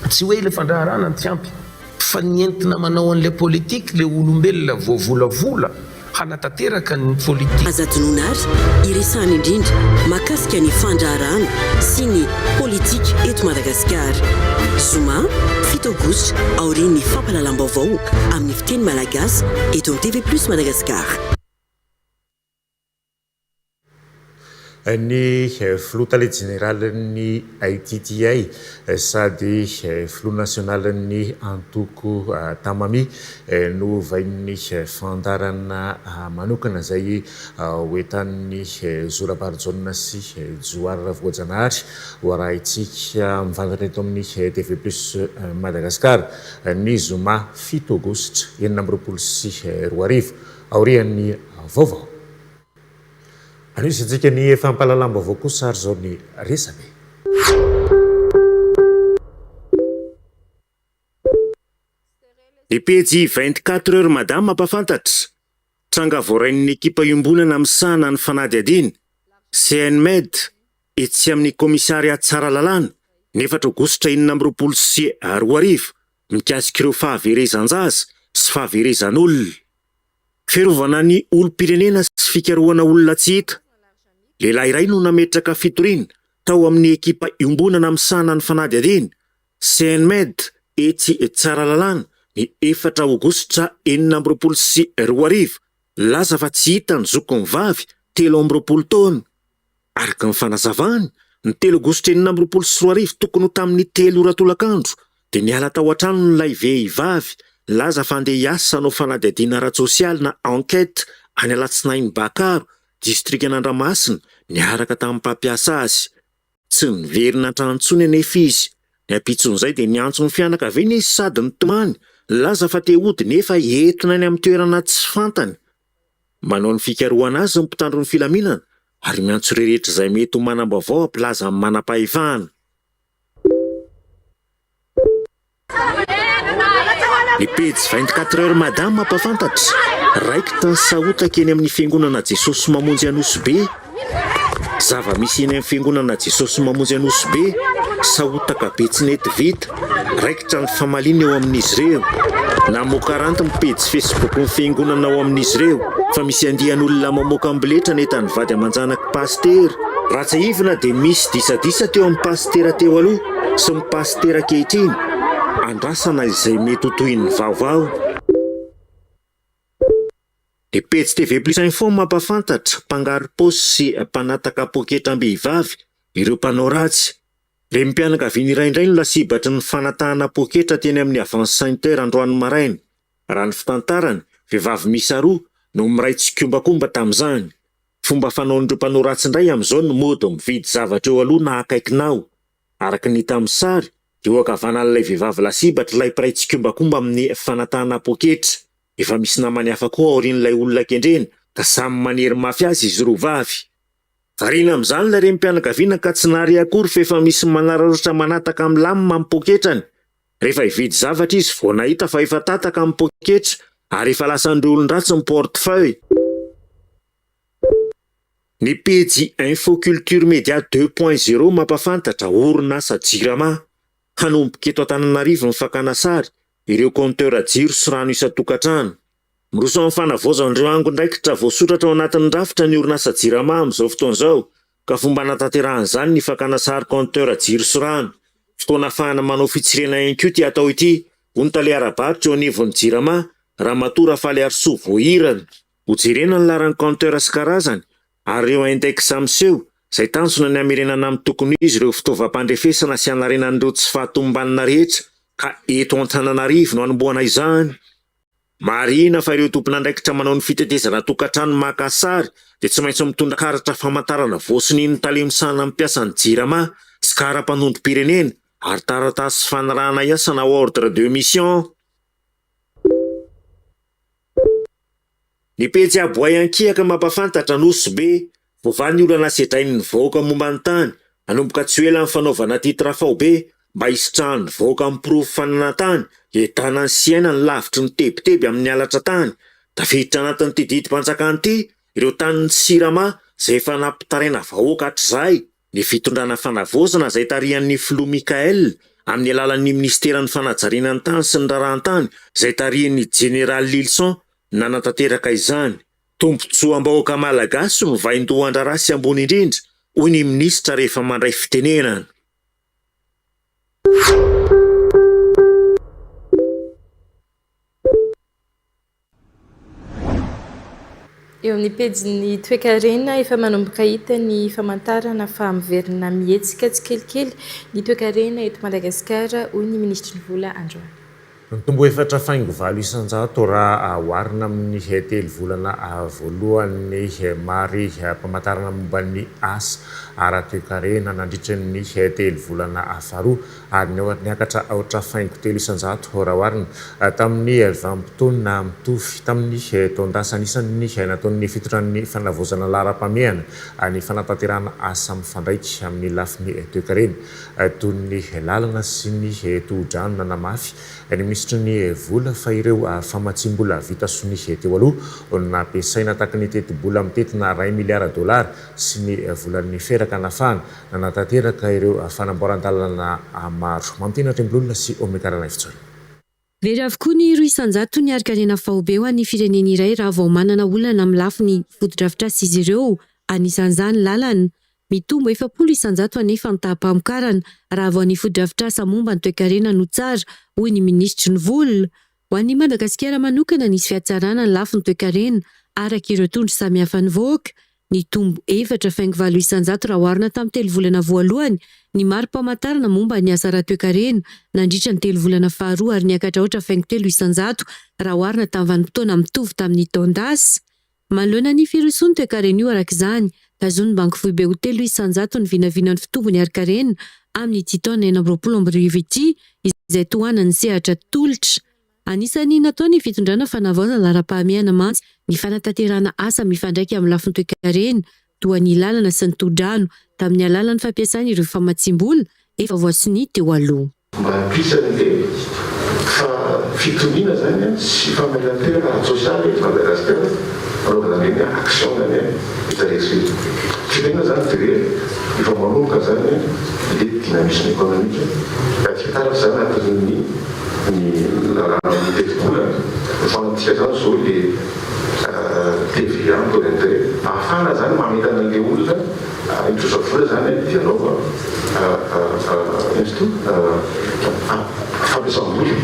tsy hoe ilay fandraharahana no tsy ampy. Fa ny entina manao an'ilay politique le olombelona voavolavola hanatanteraka ny politique. Aza adinoina ary iresahana indrindra mahakasika ny fandraharahana sy ny politika eto Madagasikara. Zoma 7 aogositra aorian'ny fampahalalam-baovao amin'ny fiteny malagasy eto amin'ny TV Plus Madagascar. Ny filoha tale jeneralin'ny ITTI sady filoha nasionalin'ny antoko Tamami no vahinin'ny fandaharana manokana izay hoentan'i Zo Rabarijaona sy Johary Ravoajanahary ho arahintsika mivantana eto amin'ny TV Plus Madagascar ny zoma 7 aogositra 2026 aorian'ny vaovao. Anohizantsika ny fampahalalam-baovao kosa ary izao ny resabe. Ny pejy 24 heures Mada mampahafantatra, tranga voarain'ny ekipa iombonana misahana ny fanadihadiana, CNMED, etsy amin'ny kaomisarià Tsaralalàna, ny 4 aogositra 2026, mikasika ireo fahaverezan-jaza sy fahaverezan'olona. Fiarovana ny olom-pirenena sy fikarohana olona tsy hita. Lehilahy iray no nametraka fitoriana tao amin'ny ekipa iombonana misahana ny fanadihadiana, CNMED, etsy Tsaralalàna, ny 4 aogositra 2026, nilaza fa tsy hita ny zokiny vavy 23 taona. Araka ny fanazavany, ny telo aogositra 2026 tokony ho tamin'ny telo ora tolakandro dia niala tao an-tranony ilay vehivavy nilaza fa handeha hiasa hanao fanadihadiana ara-tsosialy na enquête any Alatsinainy Bakaro, distrikan'Andramasina, niaraka tamin'ny mpampiasa azy. Tsy niverina an-trano intsony anefa izy. Ny ampitson'izay dia niantso ny fianakaviany izy sady nitomany, nilaza fa te hody nefa entina any amin'ny toerana tsy fantany. Manao ny fikarohana azy ny mpitandro ny filaminana ary miantso ireo rehetra izay mety ho manam-baovao hampilaza amin'ny manam-pahefana. Ny pejy 24 heures Mada mampahafantatra, raikitra ny sahotaka eny amin'ny fiangonana Jesosy Mamonjy Anosibe. Zava-misy eny amin'ny fiangonana Jesosy Mamonjy Anosibe, sahotaka be tsy nety vita, raikitra ny famaliana eo amin'izy ireo. Namoaka ranty ny pejy Facebook-n'ny fiangonana ao amin'izy ireo fa misy andian'olona mamoaka amboletra ny entan'ny vady aman-janak'i Pasitera. Raha tsiahivina dia misy disadisa teo amin'ny Pasitera teo aloha sy ny Pasitera ankehitriny. Andrasana izay mety ho tohin'ny vaovao. Ny pejy TV Plus Info mampahafantatra, mpangaro-paosy sy mpanataka poketram-behivavy ireo mpanao ratsy. Renim-pianakaviana iray indray no lasibatry ny fanatahana poketra teny amin'ny Avance Center androany maraina. Raha ny fitantarany, vehivavy miisa roa no miray tsikombakomba tamin'izany. Fomba fanaon'ireo mpanao ratsy indray amin'izao ny mody mividy zavatra eo aloha na akaikinao. Araka ny hita amin'ny sary, dia eo ankavanan'ilay vehivavy lasibatra ilay mpiray tsikombakomba amin'ny fanatahana poketra. Efa misy namany hafa koa aorian'ilay olona kendrena ka samy manery mafy azy izy roa vavy. Variana amin'izany ilay renim-pianakaviana ka tsy nahare akory fa efa misy manararaotra manataka milamina amin'ny poketrany. Rehefa hividy zavatra izy vao nahita fa efa tataka ny poketra ary efa lasan'ireo olon-dratsy ny porte-feuille. Ny pejy Info Culture Media deux point zéro mampafantatra orinasa Jirama. Hanomboka eto Antananarivo ny fakana sary ireo compteur jiro sy rano isan-tokantrano. Miroso amin'ny fanavaozana ireo angon-draikitra voasoratra ao anatin'ny rafitra ny orinasa Jirama amin'izao fotoana izao ka fomba hanatanterahana izany ny fakana sary compteur jiro sy rano. Fotoana ahafahana manao fitsirihana ihany koa ity atao ity, hoy ny tale ara-barotra eo anivon'ny Jirama, Ramatoa Rafaliarisoa Voahirana. Hojerena ny laharan'ny compteur sy karazany ary ireo index miseho, izay tanjona ny hamerenana amin'ny tokony ho izy ireo fitaovam-pandrefesana sy hanarenana ireo tsy fahatomombanana rehetra ka eto Antananarivo no hanombohana izany. Marihina fa ireo tompon'andraikitra manao ny fitetezana tokantrano maka sary dia tsy maintsy mitondra karatra famantarana voasonian'ny tale misahana ny mpiasan'ny Jirama sy kara-panondrom-pirenena ary taratasy fanirahana hiasa na ordre de mission. Ny pejy Aboay Ankiaka mampafantatra Nosy Be, voavaha ny olana sedrain'ny vahoaka momba ny tany, hanomboka tsy ho ela ny fanaovana titre faobe mba hisitrahan'ny vahoaka ny porofo fananan-tany, hiadanany sy hiainany lavitry ny tebiteby amin'ny halatra tany. Tafiditra anatin'ity didim-panjakana ity ireo tanin'ny Sirama izay efa nampitaraina vahoaka hatrizay. Ny fitondrana fanavaozana izay tarihan'ny filoha Mickaël amin'ny alalan'ny minisiteran'ny fanajariana ny tany sy ny raharahan-tany izay tarihin'ny jeneraly Lylison nanatanteraka izany. Tombontsoam-bahoaka malagasy no vaindohan-draharaha sy ambony indrindra, hoy ny minisitra rehefa mandray fitenenana. Eo amin'ny pejin'ny toekarena, efa manomboka hita ny famantarana fa miverina mihetsika tsikelikely ny toekarena eto Madagasikara, hoy ny minisitry ny vola androany. Nitombo efatra faingo 8% raha oharina amin'ny telo volana voalohany mari-pamantarana momba ny asa ara-toekarena nandritra ny telo volana faharoa. ary niakatra aotra faingo 3% raha oharina tamin'ny vanim-potoana mitovy tamin'ny taon-dasa. Anisan'ny nataon'ny fitondran'ny fanavaozana laharam-pahamehana ny fanatanterahana asa mifandraika amin'ny lafiny toekarena toy ny lalana sy ny tohodrano. Nanamafy ny minisitry ny vola fa ireo famatsiam-bola vita sonia teo aloha no nampiasaina tahaka ny tetibola mitentina iray miliara dolara sy ny volan'ny feraka nafahana Nanatanteraka ireo fanamboaran-dalana maro. Mampiana Andriambololona sy Omega Ranaivojaona. Very avokoa ny roa isan-jaton'ny harin-karena faobe ho an'ny firenena iray raha vao manana olana amin'ny lafiny fotodrafitrasa izy ireo, anisan'izany lalana. Mitombo 40% anefa ny taham-pamokarana raha vao ny fotodrafitrasa momba ny toekarena no tsara, hoy ny minisitry ny vola. Ho an'i Madagasikara manokana, nisy fihatsarana ny lafiny toekarena, araka ireo tondro samihafa nivoaka. Nitombo 4,8% raha oharina tamin'ny telo volana voalohany ny mari-pamantarana momba ny asa ara-toekarena nandritra ny telo volana faharoa ary niakatra 4,3% raha oharina tamin'ny vanim-potoana mitovy tamin'ny taon-dasa. Manoloana ny firosoan'ny toekarena io araka izany, tazonin'ny Banky Foibe ho 3% ny vinavinan'ny fitombon'ny harinkarena amin'ity taona 2026 ity, izay tohanan'ny sehatra tolotra. Anisan'ny nataon'ny fitondrana fanavaozana laharam-pahamehana mantsy ny fanatanterahana asa mifandraika amin'ny lafiny toekarena, toa ny lalana sy ny tohodrano, tamin'ny alalan'ny fampiasana ireo famatsiam-bola efa voasonia teo aloha. Mba hampisy an'le fa fitoniana zany sy famelan-toerana ara-tsosialy eto Madagasikara anaovana an'ireny action zany hita rehetra ireny. Fitoniana zany dia hoe efa manomboka zany le dynamisme économique ka tsy hitaratra zany anatin'ny ny lalàna amin'ny tetibola nofanantsika zany zao le TVA, taux d'intérêt, ahafahana zany mametana an'le olona Ny trosa vola zany dia anaova ino izy ity fampiasam-bola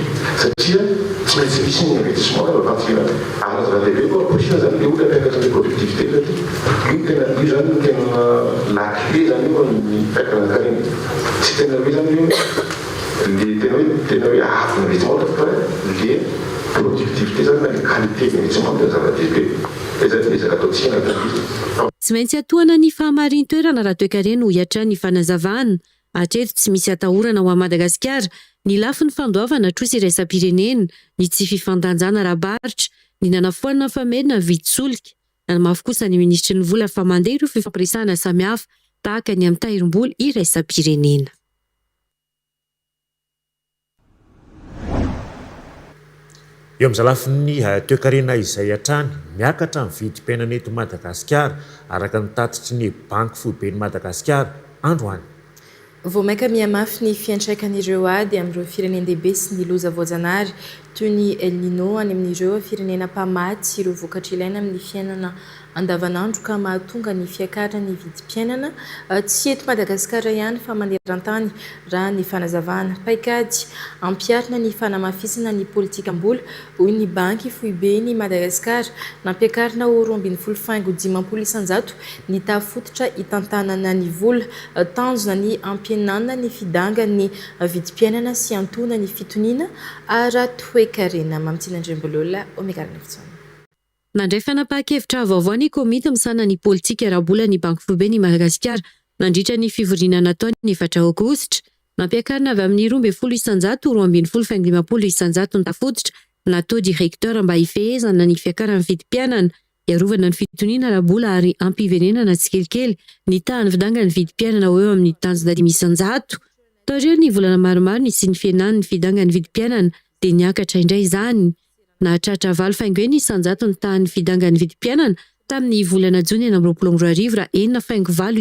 satria tsy maintsy misy ny investissement rehefa fantsika ary zava-dehibe koa amporisihina zany le olona hampiakatra ny productivité satria io no tena io zany no tena la clé zany io amin'ny fiakaran-karena tsy tena hoe zany hoe le tena hoe tena hoe avo ny investissement fa le productivité zany na le qualité d'investissement no tena zava-dehibe. Izay no ezaka ataontsika anatin'ny izy. Tsy maintsy atohana ny fahamarin-toerana ara-toekarena hoy hatrany ny fanazavana. Hatreto tsy misy atahorana ho an'i Madagasikara ny lafiny fandoavana trosa iraisam-pirenena, ny tsy fifandanjana ara-barotra, ny nanafoanana ny famerina ny vidin-tsolika. Nanamafy kosa ny minisitry ny vola fa mandeha ireo fifampiresahana samihafa tahaka ny amin'ny tahirim-bola iraisam-pirenena. Eo amin'izay lafiny toekarena izay hatrany, miakatra ny vidim-piainana eto Madagasikara, araka ny tatitry ny Banky Foiben'i Madagasikara, androany. Vao mainka mihamafy ny fiantraikan'ireo ady amin'ireo firenen-dehibe sy ny loza voajanahary toy ny El Nino any amin'ireo firenena mpamatsy ireo vokatra ilaina amin'ny fiainana andavanandro ka mahatonga ny fiakaran'ny vidim-piainana, tsy eto Madagasikara ihany fa maneran-tany, raha ny fanazavana. Paikady ampiharina ny fanamafisana ny politikam-bola, hoy ny Banky foiben'i Madagasikara. Nampiakarina ho 12,50% ny taha fototra hitantanana ny vola. Tanjona ny hampihenana ny fidangan'ny vidim-piainana sy hiantohana ny fitoniana ara-toekarena. Mamitiana Andriambololona, Omega Ranaivojaona. Nandray fanapahan-kevitra vaovao ny komity misahana ny politika ara-bolan'ny Banky Foiben'i Madagasikara nandritra ny fivoriana nataony ny efatra aogositra. Nampiakarina avy amin'ny 12% ho 12,50% ny tafototra na taux directeur mba hifehezana ny fiakaran'ny vidim-piainana, hiarovana ny fitoniana ara-bola ary hampiverenana tsikelikely ny tahan'ny fidangan'ny vidim-piainana ho eo amin'ny tanjona 5%. Taorian'ny volana maromaro nisian'ny fihenan'ny fidangan'ny vidim-piainana dia niakatra indray izany. Nahatratra 8,6% ny tahan'ny fidangan'ny vidim-piainana tamin'ny volana jona 2026 raha 6,8%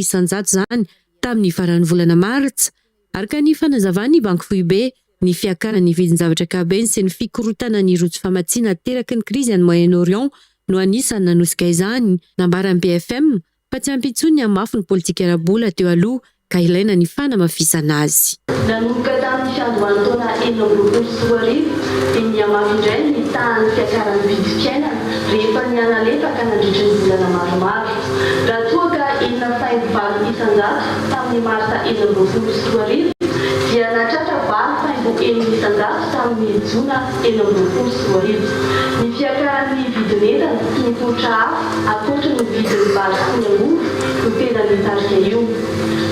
izany tamin'ny faran'ny volana martsa. Araka ny fanazavan'ny Banky Foibe, ny fiakaran'ny vidin-javatra ankapobeny sy ny fikorontanan'ny rojo famatsiana ateraky ny krizy any Moyen-Orient no anisan'ny nanosika izany. Nambaran'ny BFM fa tsy ampy intsony ny hamafy ny politika ara-bola teo aloha ka ilaina ny fanamafisana azy. Nanomboka tamin'ny fiandohan'ny taona 2026 dia nihamafy indray ny tahan'ny fiakaran'ny vidim-piainana rehefa nihanalefaka nandritry ny volana maromaro. Raha toa ka 6,8% tamin'ny marsa 2026 dia nahatratra 8,6% tamin'ny jona 2026. Ny fiakaran'ny vidin'entana sy ny tolotra hafa ankoatry ny vidin'ny vary sy ny angovo no tena nitarika io.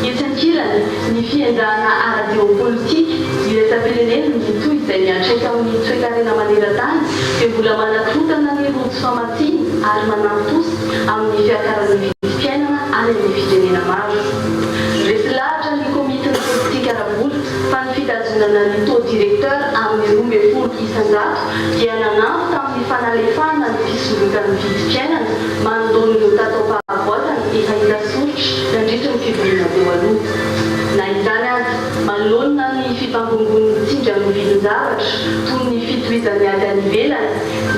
Etsy ankilany, ny fihenjanana ara-jeopolitika iraisam-pirenena mitohy izay miantraika amin'ny toekarena maneran-tany dia mbola manakorontana ny rojo famatsiana ary manampy tosika amin'ny fiakaran'ny vidim-piainana any amin'ny firenena maro. Resy lahatra ny komitin'ny politika ara-bola fa ny fitazonana ny taux directeur amin'ny 12% dia nanampy tamin'ny fanalefahana ny fisondrotan'ny vidim-piainana manoloana ireo tataom-pahavoazana efa hita soritra nandritry ny fivoriana teo aloha. Na izany aza, manoloana ny fivangongoan'ny tsindry amin'ny vidin-javatra toy ny fitohizan'ny ady any ivelany,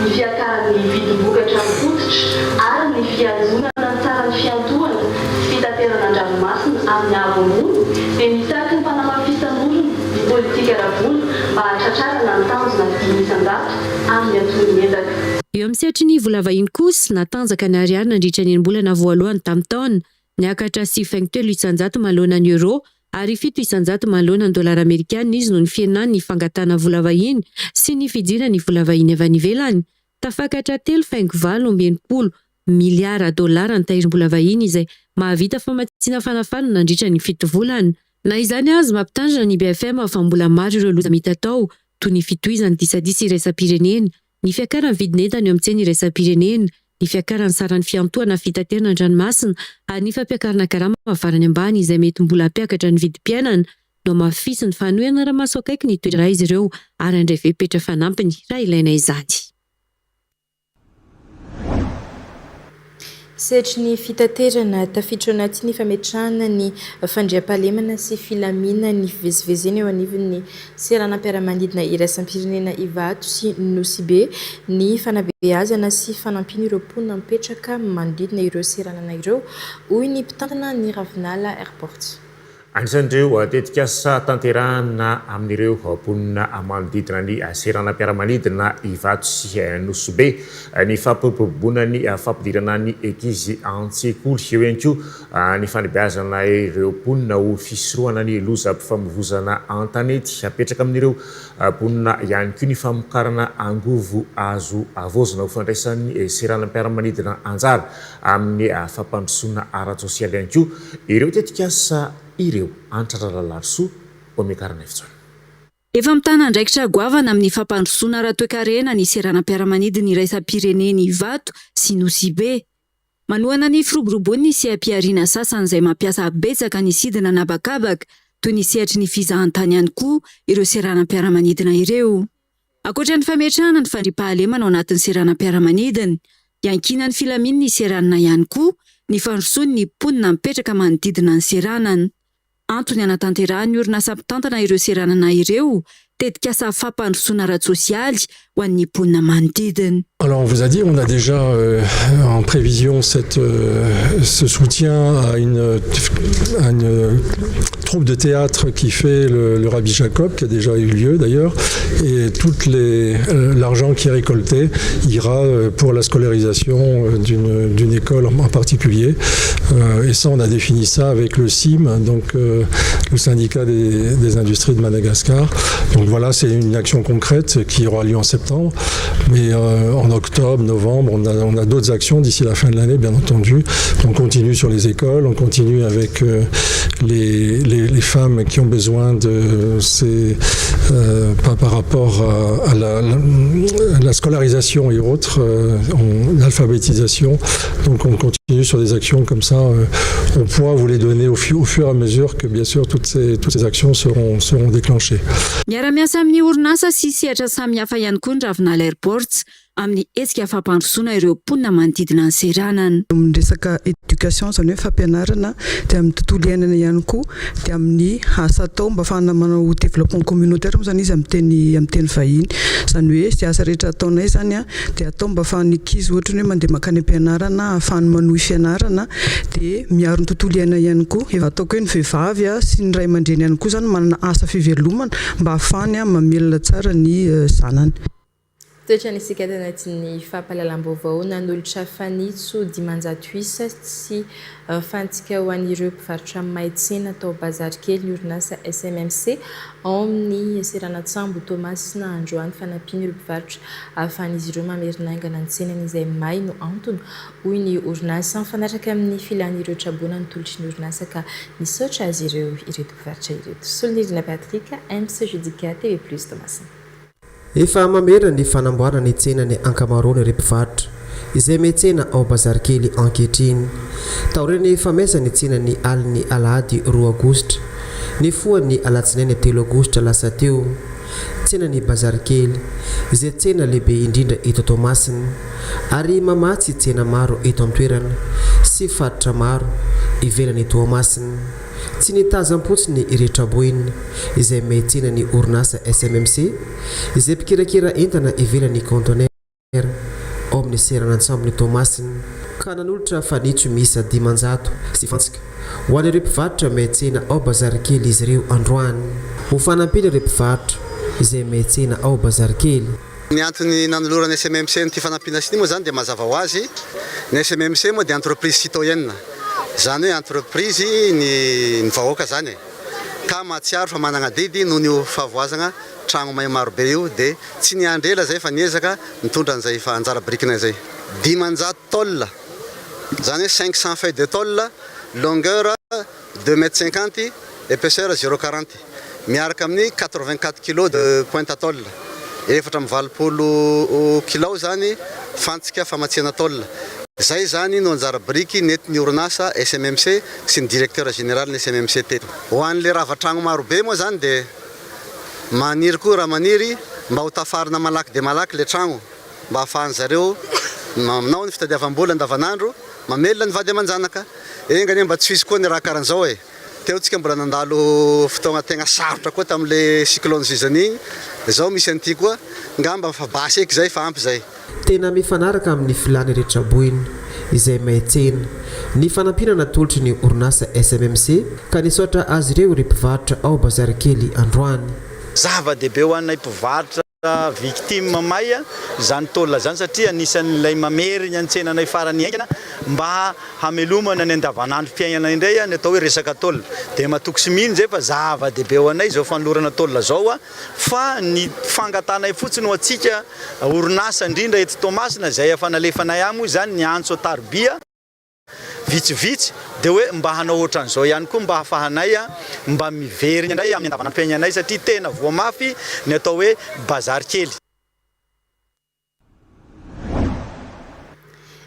ny fiakaran'ny vidim-bokatra fototra ary ny fihazonana ny saran'ny fiantohana sy fitaterana an-dranomasina amin'ny haavo ambony dia mitaky ny fanamafisan'orina ny politika ara-bola mba hahatratrarana ny tanjona 5% amin'ny anton'ny ezaka. Eo Amin'ny sehatry ny vola vahiny kosa, natanjaka ny ariary nandritra ny enim-bolana voalohany tamin'ny taona. Niakatra 9,3% manoloana ny euro ary 7% manoloana ny dolara amerikana izy noho ny fihenan'ny fangatahana vola vahiny sy ny fidiran'ny vola vahiny avy any ivelany. Tafakatra 3,68 miliara dolara ny tahirim-bola vahiny izay mahavita famatsiana fanafana nandritra ny fito volana. Na izany aza, mampitandrina ny BFM fa mbola maro ireo loza mitatao, toy ny fitohizan'ny disadisa iraisam-pirenena, ny fiakaran'ny vidin'entana eo amin'ny tsena iraisam-pirenena, ny fiakaran'ny saran'ny fiantohana fitaterana an-dranomasina ary ny fampiakarana karama farany ambany izay mety mbola hampiakatra ny vidim-piainana. Nohamafisiny fa hanohy hanara-maso akaiky ny toe-draharaha izy ireo ary handray fepetra fanampiny raha ilaina izany. Sehatry ny fitaterana, tafiditra ao anatin'ny fametrahana ny fandriampahalemana sy filaminan'ny fivezivezena eo anivon'ny seranam-piaramanidina iraisam-pirenena Ivato sy Nosy Be ny fanabeazana sy fanampiana ireo mponina mipetraka manodidina ireo seranana ireo, hoy ny mpitantana ny Ravinala Airport. Anisan'ireo tetikasa tanterahana amin'ireo mponina manodidina ny seranam-piaramanidina Ivato sy Nosy Be ny fampiroboroboana ny fampidirana ny ankizy an-tsekoly. Eo ihany koa ny fanabeazana ireo mponina ho fisorohana ny lozam-pifamoivozana an-tanety. Apetraka amin'ireo mponina ihany koa ny famokarana angovo azo havaozina ho fandraisan'ny seranam-piaramanidina anjara amin'ny fampandrosoana ara-tsosialy ihany koa ireo tetikasa ireo. Hanitra Ralalarisoa, Omega Ranaivojaona. Efa mitana andraikitra goavana amin'ny fampandrosoana ara-toekarena ny seranam-piaramanidina iraisam-pirenena Ivato sy Nosy-Be. Manohana ny firoboroboan'ny seha-pihariana sasany izay mampiasa betsaka ny sidina an'habakabaka toy ny sehatry ny fizahantany ihany koa ireo seranam-piaramanidina ireo. Ankoatra ny fametrahana ny fandriampahalemana ao anatin'ny seranam-piaramanidina, iankinan'ny filamin'ny seranana ihany koa ny fandrosoan'ny mponina mipetraka manodidina ny seranana. Antony hanatanterahan'ny orinasa mpitantana ireo seranana ireo tetikasa fampandrosoana ara-tsosialy ho an'ny mponina manodidina. Alors on vous a dit, on a déjà euh, en prévision cette, euh, ce soutien à une, à une troupe de théâtre qui fait le, le Rabbi Jacob, qui a déjà eu lieu d'ailleurs, et tout euh, l'argent qui est récolté ira euh, pour la scolarisation euh, d'une école en particulier. Euh, et ça, on a défini ça avec le CIM, donc euh, le syndicat des, des industries de Madagascar. Donc voilà, c'est une action concrète qui aura lieu en septembre. Mais euh, en octobre, novembre, on a, on a d'autres actions d'ici la fin de l'année, bien entendu. On continue sur les écoles, on continue avec euh, les, les, les femmes qui ont besoin de ces euh, par, par rapport à, à, la, à la scolarisation et autres, euh, l'alphabétisation. Donc on continue sur des actions comme ça. Euh, on pourra vous les donner au, au fur et à mesure que bien sûr toutes ces, toutes ces actions seront, seront déclenchées. Miara-miasa amin'ny orinasa sy sehatra samihafa ihany koa ny Ravinala Airports amin'ny hetsika fampandrosoana ireo mponina manodidina ny seranana. Amin'ny resaka éducation izany hoe fampianarana dia amin'ny tontolo iainana ihany koa dia amin'ny asa atao mba ahafahana manao développement communautaire moa izany izy amin'ny teny amin'ny teny vahiny. Izany hoe izay asa rehetra ataonay izany dia atao mba ahafahan'ny ankizy ohatra ny hoe mandeha mankany am-pianarana, ahafahany manohy fianarana dia miaro ny tontolo iainana ihany koa. Efa ataoko hoe ny vehivavy sy ny ray aman-dreny ihany koa izany manana asa fivelomana mba ahafahany mamelona tsara ny zanany. Toetra nisika tanatin'ny fampahalalam-baovao nanolotra fanitso 500 isa sy fantsika ho an'ireo mpivarotra may tsena tao Bazary Kely ny orinasa SMMC ao amin'ny seranan-tsambo Toamasina androany. Fanampiana ireo mpivarotra ahafahan'izy ireo mamerina haingana ny tsenany izay may no antony, hoy ny orinasa. Mifanaraka amin'ny filan'ireo traboina ny tolotry ny orinasa ka nisaotra azy ireo ireto mpivarotra ireto. Solonirina Patrick, Ems Judica, TV Plus Toamasina. Efa mamerina ny fanamboarana ny tsena ny ankamaroan'ireo mpivarotra izay miantsena ao Bazarikely ankehitriny. Taorian'ny famaizana ny tsena ny alin'ny alahady roa aogositra, nifoha ny alatsinainy telo aogositra lasa teo. Tsenan'i Bazarikely, izay tsena lehibe indrindra eto Toamasina, ary mamatsy tsena maro eto an-toerana sy faritra maro ivelan'i Toamasina. Tsy nitazam-potsiny ireo traboina, izay miantsena ny orinasa SMMC, izay mpikirakira entana ivelan'ny kaontenera ao amin'ny seranan-tsambon'i Toamasina, ka nanolotra fanitso miisa 500 sy fantsika ho an'ireo mpivarotra miantsena ao Bazarikely izy ireo androany, ho fanampiana ireo mpivarotra izay miantsena ao Bazarikely. Ny antony nanoloran'ny SMMC an'ity fanampiana ity moa izany dia mazava ho azy, ny SMMC moa dia entreprise citoyenne, izany hoe entreprise ny ny vahoaka izany e, ka mahatsiaro fa managna adidy noho io fahavoazagna tragno may marobe io dia tsy niandry ela zay fa niezaka nitondra an'izay anjara birikinay zay. 500 tôle, izany hoe 500 feuilles de tôle, longueur deux mètres cinquante, épaisseur zéro quarante, miaraka amin'ny 84 kilos de pointe à tôle, 84 kilao izany fantsika famatsiana tôle. Izay izany no anjara biriky nentin'ny orinasa SMMC sy ny directeur général ny SMMC teto. Ho an'ilay rava tragno marobe moa izany dia maniry koa raha maniry mba ho tafarina malaky dia malaky ilay tragno mba ahafahan'zareo manao ny fitadiavam-bola andavanandro, mamelona ny vady aman-janaka. Enga anie mba tsy hisy koa ny raha karan'izao e! Teo tsika mbola nandalo fotoagna tegna sarotra koa tamle cyclone Zizanie igny, zao misy an'ity koa, ngamba fa basy eky zay fa ampy zay. Tena mifanaraka amin'ny filàn'ireo traboina izay may tsena ny fanampiana natolotry ny orinasa SMMC ka nisaotra azy ireo ireo mpivarotra ao Bazary Kely androany. Zava-dehibe ho anay mpivarotra Victime may izany tôle izany satria anisan'ilay mamerigna ny tsenanay farany haingana mba hamelomana ny andavanandrom-piaignana indray ny atao hoe resaka tôle. Dia matoky sy mino izay fa zava-dehibe ho anay izao fanolorana tôle izao fa ny fangatanay fotsiny ho antsika orinasa indrindra eto Toamasina izay efa nalefanay any moa izany ny antso an-tarobia, vitsivitsy dia hoe mba hanao ohatran'izao ihany koa mba hahafahanay mba miverina indray amin'ny andavanandrom-piainanay satria tena voa mafy ny atao hoe bazary kely.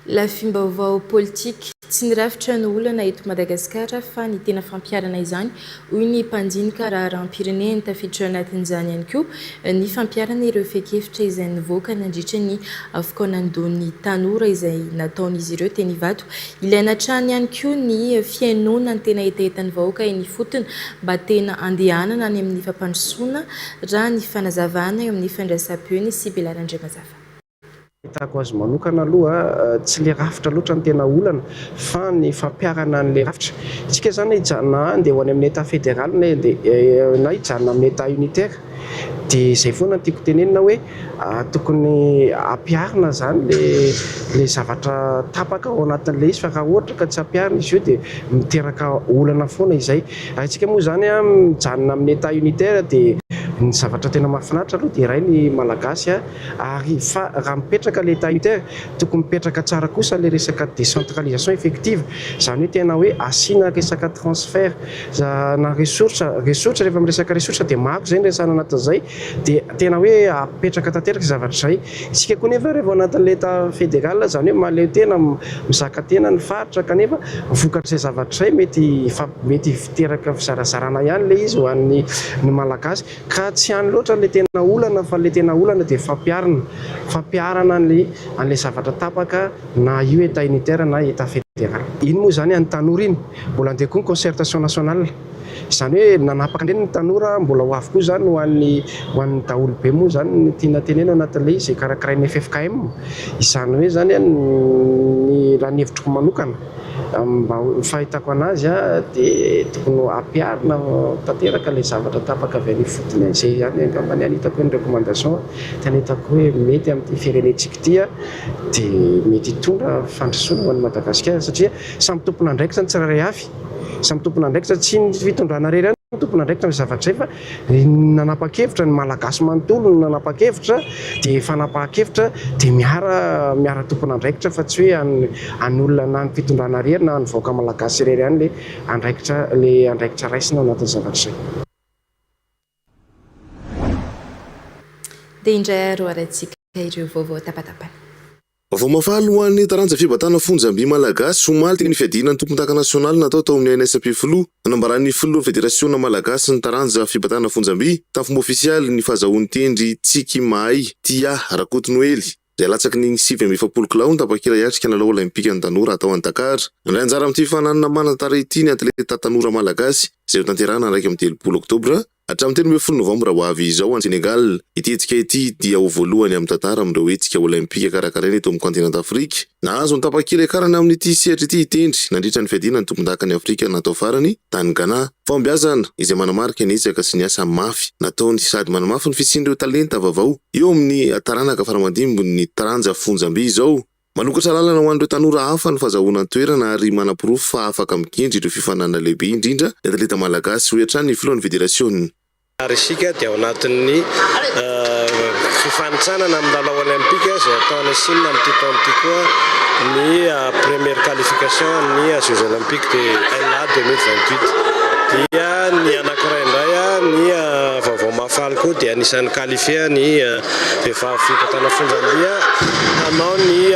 Lafim-baovao politika, Tsy ny rafitra no olana eto Madagasikara fa ny tena fampiharana izany, hoy ny mpandinika raharaham-pirenena. Tafiditra ao anatin'izany ihany koa ny fampiharana ireo fehin-kevitra izay nivoaka nandritra ny fikaonandohan'ny tanora izay nataon'izy ireo teny Ivato. Ilaina hatrany ihany koa ny fihainoana ny tena hetahetan'ny vahoaka eny ifotony mba tena handehanana any amin'ny fampandrosoana, raha ny fanazavana eo amin'ny fandraisam-peon'i Sibela Randriamazava. Fahitako azy manokana aloha tsy le rafitra loatra no tena olana fa ny fampiharana an'le rafitra. Isika zany hijanona andeha ho any amin'ny état fédéral na andeha na hijanona amin'ny état unitaire dia izay foana no tiako tenenina hoe tokony ampiharina zany le le zavatra tapaka ao anatin'ilay izy fa raha ohatra ka tsy ampiharina izy io dia miteraka olana foana izay. Raha isika moa zany mijanona amin'ny état unitaire dia ny zavatra tena mahafinaritra aloha dia iray ny malagasy Ary fa raha mipetraka le état unitaire, tokony mipetraka tsara kosa le resaka décentralisation effective, izany hoe tena hoe asiana resaka transfert na ressource, ressource rehefa miresaka ressource dia maro izay ny resahana anatin'izay, dia tena hoe apetraka tanteraka izay zavatra izay. Isika koa nefa rehefa ao anatin'ilay état fédéral, izany hoe mahaleo tena, mizaka tena ny faritra kanefa vokatr'izay zavatra izay mety mety hiteraka fizarazarana ihany ilay izy ho an'ny ny Malagasy. Ka tsy any loatra ilay tena olana fa ilay tena olana dia fampiharina, fampiharana an'ilay an'ilay zavatra tapaka na io état unitaire na état fédéral. Iny moa izany an'ny tanora iny, mbola andeha koa ny concertation nationale. Izany hoe nanapaka indray ny tanora, mbola ho avy koa izany ho an'ny ho an'ny daholobe moa izany ny tiana tenenina ao anatin'ilay izy izay karakarain'ny ffkm. Izany hoe izany ny raha ny hevitriko manokana, Mba ho fahitako anazy dia tokony ho ampiharina tanteraka ilay zavatra tapaka avy any ifotony, izay ihany angamba ny any hitako hoe ny recommandation tena hitako hoe mety amin'ity firenentsika ity dia mety hitondra fandrosoana ho an'i Madagasikara satria samy tompon'andraikitra ny tsirairay avy, samy tompon'andraikitra tsy ny fitondrana irery ihany no tompon'andraikitra amin'izay zavatra izay fa Ny nanapa-kevitra, ny Malagasy manontolo no nanapa-kevitra, dia fanapahan-kevitra dia miara miara tompon'andraikitra fa tsy hoe an'ny an'ny olona na ny fitondrana irery na ny vahoaka Malagasy irery ihany ilay andraikitra ilay andraikitra raisina ao anatin'ny zavatra izay. Dia indray ary ho arahintsika ireo vaovao tapatapany. Vaovao mahafaly ho an'ny taranja fibatana fonjam-by malagasy, omaly teny fiadiana ny tompondaka nasionaly natao tao amin'ny ANS Ampefiloha. Nambaran'ny filohan'ny federasiona malagasy ny taranja fibatana fonjam-by, tamin'ny fomba ofisialy, ny fahazahoan'ny tendry Tsiky Mahay Tia Rakotonoely, izay latsaky ny 49 kilao ny tapakila hiatrika ny lalao olaimpikan'ny tanora hatao any Dakar. Nandray anjara amin'ity fifaninanana manan-tantara ity ny atleta tanora malagasy, izay hotanterahina ny 31 oktobra. Hatramin'ny 13 novambra ho avy izao any Sénégal, ity hetsika ity dia ho voalohany amin'ny tantara amin'ireo hetsika olaimpika karakaraina eto amin'ny kaontinanta Afrika. Nahazo ny tapakila hiakarana amin'ity sehatra ity i Tendry nandritra ny fiadiana ny tompondakan'i Afrika natao farany tany Ghana. Fahombiazana izay manamarika ny ezaka sy ny asa mafy nataony sady manamafy ny fisian'ireo talenta vaovao eo amin'ny taranaka faramandimby ny taranja fonjamby izao. Manokatra lalana ho an'ireo tanora hafa ny fahazahoana ny toerana ary manaporofo fa afaka mikendry ireo fifaninanana lehibe indrindra ny atleta malagasy, hoy hatrany ny filohan'ny federasiona. Ary isika dia ao anatin'ny fifanintsanana amin'ny lalao Olympika izay hatao any Chine amin'ity taona ity koa ny première qualification amin'ny Jeux Olympiques de LA 2028. Dia ny anankiray indray ny vaovao mahafaly koa dia anisan'ny qualifié ny Vehivavy fitantana fonjam-by hanao ny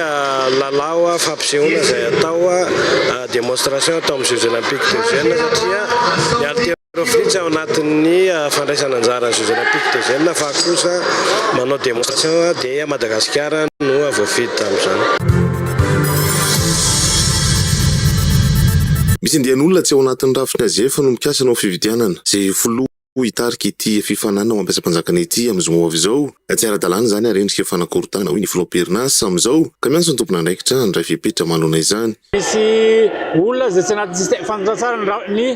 lalao fampisehoana izay hatao démonstration atao amin'ny Jeux Olympiques de Gênes satria ny haltérophilie tsy ao anatin'ny fandraisana anjara ny Jeux Olympiques de Gênes fa kosa manao démonstration dia Madagasikara no voafidy tamin'izany. Misy andian'olona tsy ao anatin'ny rafitry ny AGF no mikasa hanao fifidianana izay filoha hitarika ity fifaninanana ho ampiasam-panjakana ity amin'ny zoma ho avy izao. Tsy ara-dalàna izany ary endrika fanakorontanana, hoy ny filoha am-perinasa amin'izao, ka miantso ny tompon'andraikitra handray fepetra manoloana izany. Misy olona izay tsy anatin'ny système, fantatra tsara ny ny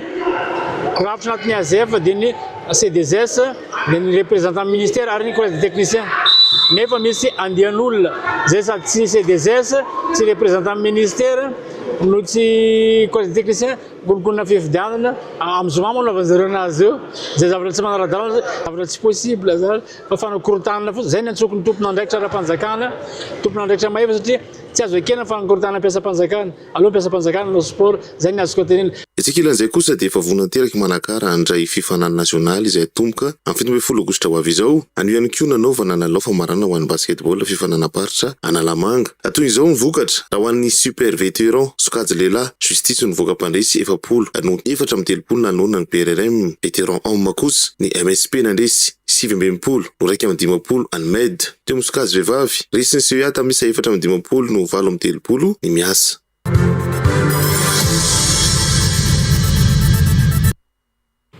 rafitra anatin'ny AZF dia ny CDS, dia ny représentant ministère ary ny collège des techniciens. Nefa misy andian'olona izay sady tsy CDS, tsy représentant ministère no tsy collège des techniciens. Kolikoly fifidianana, amin'ny zoma moa anaovan'ny zareo anazy eo, izay zavatra tsy manara-dalàna, zavatra tsy possible zany fa fanakorontanana fotsiny, izay no antsoiko ny tompon'andraikitra ara-panjakana, tompon'andraikitra mahefa satria tsy azo ekena ny fanakorontanana mpiasam-panjakana, aleo mpiasam-panjakana hanao sport, izay no azoko tenenina. Etsy ankilan'izay kosa dia efa vonona tanteraka i Manakara handray fifaninanana nasionaly izay hatomboka amin'ny 17 aogositra ho avy izao. Anio ihany koa nanaovana lalao famaranana ho an'ny basketball fifaninanam-paritra Analamanga. Toy izao ny vokatra, raha ho an'ny Super Veteran, sokajy lehilahy, Justice no nivoaka mpandresy 40 noho 34 nanoloana ny PRRM, Veteran Homme kosa, ny MSP nandresy 69 no 51 an'ny Med. Teo amin'ny sokajy vehivavy, resin'ny CEA tamin'ny isa 54 no 38 ny Miasa.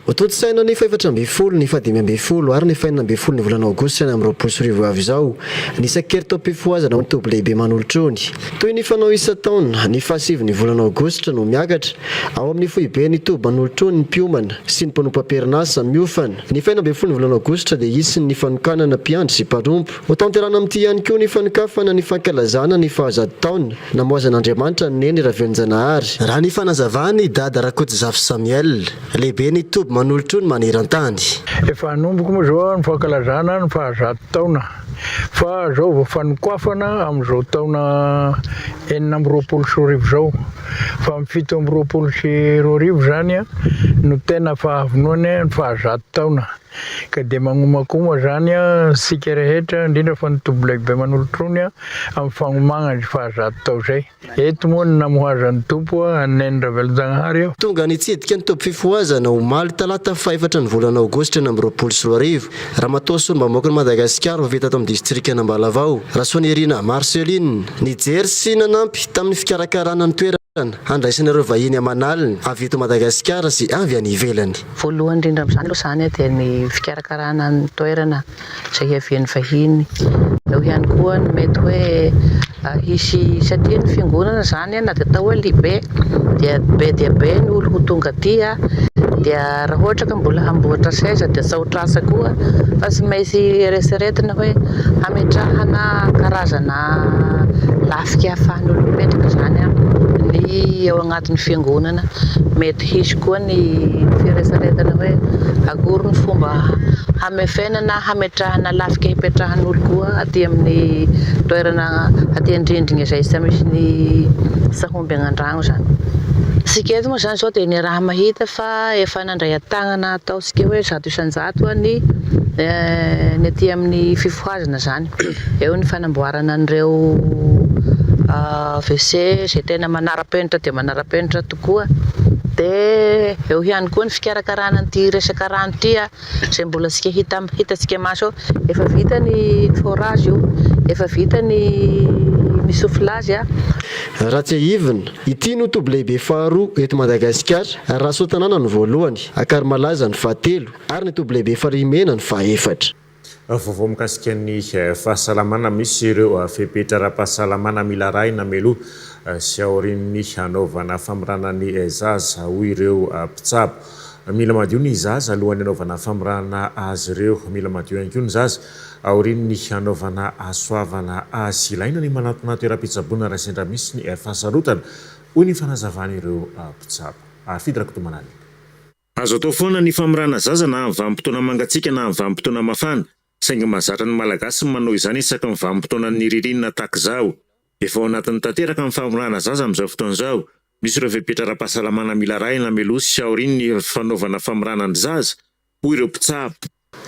Hotontosaina ny fahefatra ambin'ny folo, ny fahadimy ambin'ny folo ary ny fahenina ambin'ny folo ny volana aogositra 2026 ho avy izao ny isan-keritaom-pifohazana ao amin'ny toby lehibe Manolotrony. Toy ny fanao isan-taona, ny fahasivy ny volana aogositra no miakatra ao amin'ny foiben'ny toby Manolotrony ny mpiomana sy ny mpanompo am-perinasa miofana. Ny fahenina ambin'ny folo ny volana aogositra dia hisy ny fanokanana mpiandry sy mpanompo. Hotanterahina amin'ity ihany koa ny fanokafana ny fankalazana ny fahazato taona namoazan'Andriamanitra an'i Neny Ravelonjanahary. Raha ny fanazavan'i Dada Rakotozafy Samuel. Lehibe ny toby manolotrony maneran-tany. Efa hanomboka moa izao ny fankalazana ny fahazato taona fa izao vao fanokoafana amin'izao taona 2026 izao fa amin'ny 2027 izany no tena fahavonony ny fahazato taona ka dia magnomakoma izany isika rehetra indrindra fa ny toby lehibe manolotrony amin'ny fagnomagna izay fahazato tao izay. Eto moa ny namohazan'ny Tompo an'i Neny Ravelonjanahary aho. Tonga nitsidika ny toby fifohazana omaly talata fahefatra ny volana aogositra 2026, Ramatoa Solombavambahoakan'i Madagasikara vao vita ato amin'ny distrikan'Ambalavao, Rasoanirina Marceline, nijery sy nanampy tamin'ny fikarakarana ny toerana handraisana ireo vahiny aman'aliny avy eto Madagasikara sy avy any ivelany. Voalohany indrindra amin'izany aloha izany dia ny fikarakarana ny toerana izay hiavian'ny vahiny. Eo ihany koa ny mety hoe hisy, satria ny fiangonana izany na dia atao hoe lehibe dia be dia be ny olo ho tonga aty dia raha ohatra ka mbola hamboatra seza dia tsy ho tratra koa fa tsy maintsy eretreretina hoe hametrahana karazana lafika ahafahan'ny olo mipetraka izany ny ao anatin'ny fiangonana. Mety hisy koa ny fieretreretana hoe akory ny fomba Hamefena na hametrahana lafika hipetrahan'olo koa aty amin'ny toerana aty andrindrigna izay tsy misy ny sahomby agnandragno zany. Isika eto moa zany zao dia niaraha mahita fa efa nandray an-tagnana ataontsika hoe 100% ny ny aty amin'ny fifohazana zany. Eo ny fanamboarana an'ireo WC izay tena manara-penitra dia manara-penitra tokoa. Dia eo ihany koa ny fikarakarana an'ity resaka rano ity. Izay mbola tsika hita hitantsika maso eo, efa vita ny forage io, efa vita ny misoflazy. Raha tsiahivina, ity no toby lehibe faharoa eto Madagasikara, raha Soatanàna no voalohany, Akarimalaza ny fahatelo ary ny toby lehibe Farihimena ny fahaefatra. Vaovao mikasika ny fahasalamana, Misy ireo fepetra ara-pahasalamana mila arahina mialoha sy aorian'ny hanaovana famorana ny zaza, hoy ireo mpitsabo. Mila madio ny zaza alohan'ny hanaovana famorana azy ireo. Mila madio ihany koa ny zaza aorian'ny hanaovana hasoavana azy. Ilaina ny manatona toeram-pitsaboana raha sendra misy ny fahasarotana, hoy ny fanazavan'ireo mpitsabo. Harifidy Rakotomanalina. Azo atao foana ny famorana zaza na amin'ny vanim-potoana mangatsiaka na amin'ny vanim-potoana mafana, saingy mahazatra ny Malagasy ny manao izany isaky ny vanim-potoanan'ny ririnina tahaka izao. Efa ao anatin'ny tanteraka ny famorana zaza amin'izao fotoana izao. Misy ireo fepetra ara-pahasalamana mila arahina mialoha sy aorian'ny fanaovana famorana ny zaza, hoy ireo mpitsabo.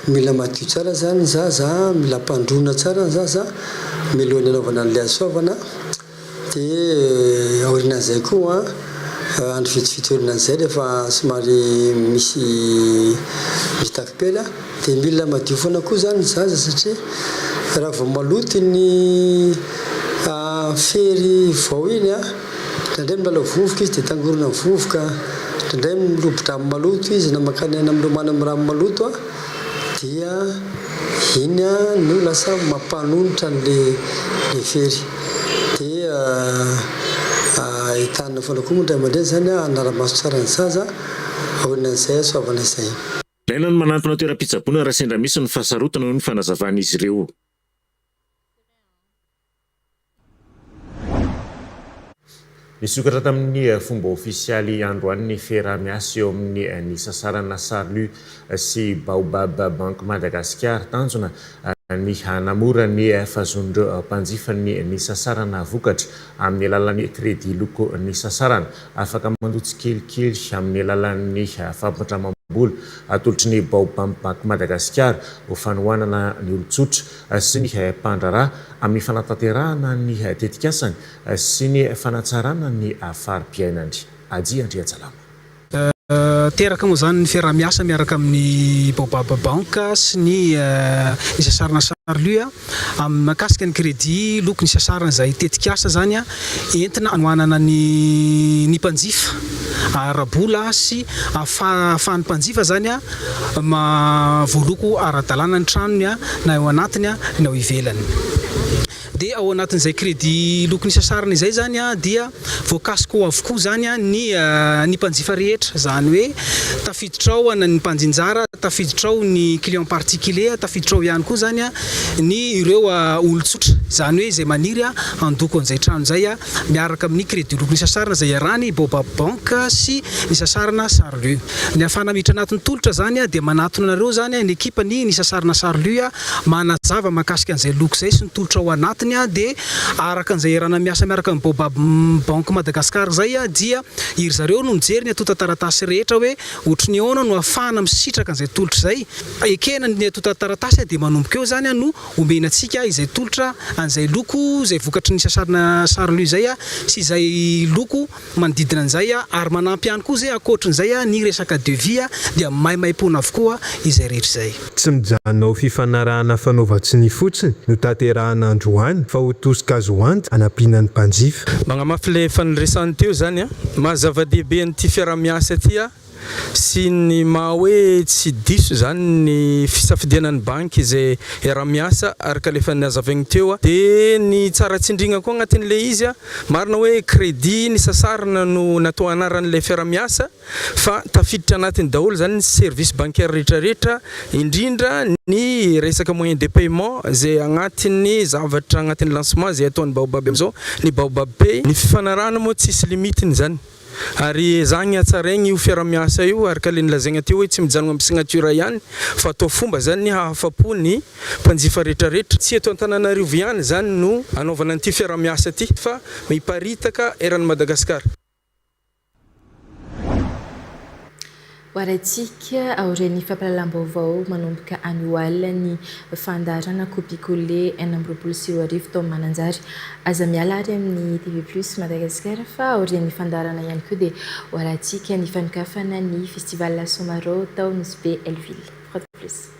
Mila madio tsara zany ny zaza, mila ampandroina tsara ny zaza mialohan'ny anaovana an'ilay hasoavana, dia aorianan'izay koa andro vitsivitsy aorianan'izay rehefa somary misy misy takipela dia mila madio foana koa zany ny zaza satria raha vao maloto iny fery vao iny an, indraindray milalao vovoka izy dia tangorona vovoka, indraindray milobo-drano maloto izy na mankany any milomano amin'ny rano maloto dia iny no lasa mampanonitra an'ilay fery. Dia entanina foana koa moa ny ray aman-dreny izany hanara-maso tsara ny zaza aorianan'izay hasoavana izay. Ilaina ny manantona toeram-pitsaboana raha sendra misy ny fahasarotana hoy ny fanazavan'izy ireo. Nisokatra tamin'ny fomba ofisialy androany ny fiaraha-miasa eo amin'ny nisasarana Sarlu sy Baobab Bank Madagascar. Tanjona ny hanamora ny fahazoan'ireo mpanjifa ny nisasarana vokatra amin'ny alalan'ny crédit loko nisasarana. Afaka mandoa tsikelikely amin'ny alalan'ny fampindramam-bola atolotry ny Baobab Bank Madagascar ho fanohanana ny olon-tsotra sy ny mpandraharaha amin'ny fanatanterahana ny tetikasany sy ny fanatsarana ny fari-piainany. Haji Andriantsalama. Teraka moa izany ny fiaraha-miasa miaraka amin'ny Baobab Bank sy ny Nisasarana Sarlu amin'ny mahakasika ny crédit loko nisasarana izay tetikasa izany entina hanohanana ny ny mpanjifa ara-bola sy ahafahan'ny mpanjifa izany voaloko ara-dalàna ny tranony na eo anatiny na eo ivelany. Dia ao anatin'izay crédit loko nisasarana izay izany dia voakasika ao avokoa izany ny ny mpanjifa rehetra, izany hoe tafiditra ao ny mpanjinjara, tafiditra ao ny client particulier, tafiditra ao ihany koa izany ny ireo olon-tsotra, izany hoe izay maniry handoko an'izay trano izay miaraka amin'ny crédit loko nisasarana izay iarahan'ny Baobab Bank sy Nisasarana Sarlu. Ny ahafahana miditra anatin'ny tolotra izany dia manatona anareo izany ny ekipan'ny Nisasarana Sarlu manazava mahakasika an'izay loko izay sy ny tolotra ao anatiny dia araka an'izay iarahana miasa miaraka amin'ny Baobab Bank Madagascar izay dia iry zareo no mijery ny antontan-taratasy rehetra hoe ohatry ny ahoana no ahafahana misitraka an'izay tolotra izay. Ekena ny antontan-taratasy dia manomboka eo izany no omena antsika izay tolotra an'izay loko izay vokatry ny sasarina Sarlu izay sy izay loko manodidina an'izay ary manampy ihany koa izay ankoatrin'izay ny resaka devis dia maimaimpoana avokoa izay rehetra izay. Tsy mijanona ho fifanarahana fanaovan-tsonia fotsiny no tanterahana androany fa ho tosika azo antoka hanampiana ny mpanjifa. Magnamafy le efa niresahany teo zany an, maha zava-dehibe an'ity fiaraha-miasa ity an, sy ny maha hoe tsy diso zany ny fisafidiana ny banky izay iaraha-miasa araka le efa nazavaigny teo de ny tsara tsindrigna koa agnatin'le izy a, marina hoe crédit nisasarana no natao anaran'le fiaraha-miasa fa tafiditra anatiny daholo zany ny service bancaire rehetrarehetra indrindra ny resaka moyen de paiement zay agnatin'ny zavatra agnatin'ny lancement zay ataon'ny Baobab amizao ny Baobab Pay, ny fifanarahana moa tsisy limite-ny zany. Ary ezahigny hatsaraigny io fiarahamiasa io araka le nolazaigna teo hoe tsy mijanogna amin'ny signature ihany fa atao fomba zany hahafapo ny mpanjifa retraretra. Tsy eto Antananarivo ihany zany no anaovana an'ity fiarahamiasa ity fa miparitaka eran'i Madagasikara. Ho arahintsika aorian'ny fampahalalam-baovao manomboka anio alina ny fandaharana Copier-coller 2026 tao Mananjary. Aza miala ary amin'ny TV Plus Madagascar fa aorian'ny fandaharana ihany koa dia ho arahintsika ny fanokafana ny Festival Somarao tao Nosy Be Hell-Ville. Prod Plus.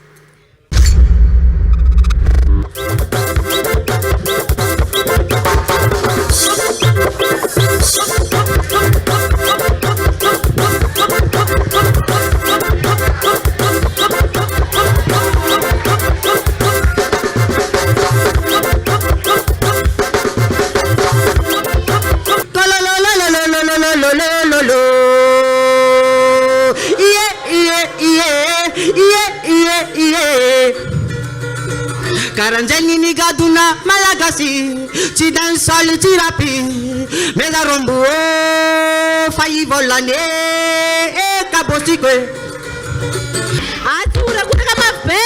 Ie ie Karanjay ny gadona malagasy Tsy dancehall tsy rap Meza rombo ô Fa hivolana e Kabosiko e Aty horakoraka mafy be!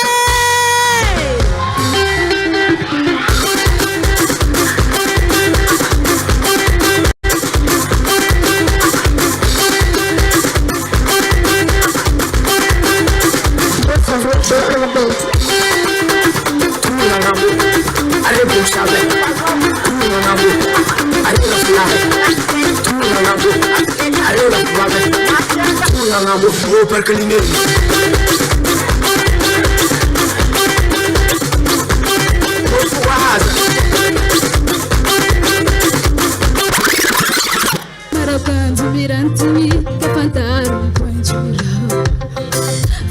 Marakanjo miranty ka fantaro ny pointure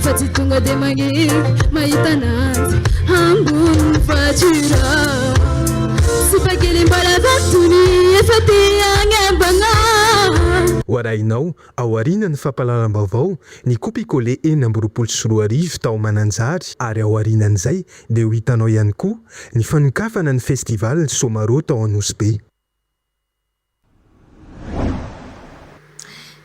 Fa tsy tonga dia magniry mahita ananjy ambony voiture Sipa kely mbola vatony efa te hagnembana. Ho arahinao ao aorianan'ny fampahalalam-baovao ny Copicoller 2026 tao Mananjary ary ao aorianan'izay dia ho hitanao ihany koa ny fanokafana ny Festival Somaro tao Anosibe.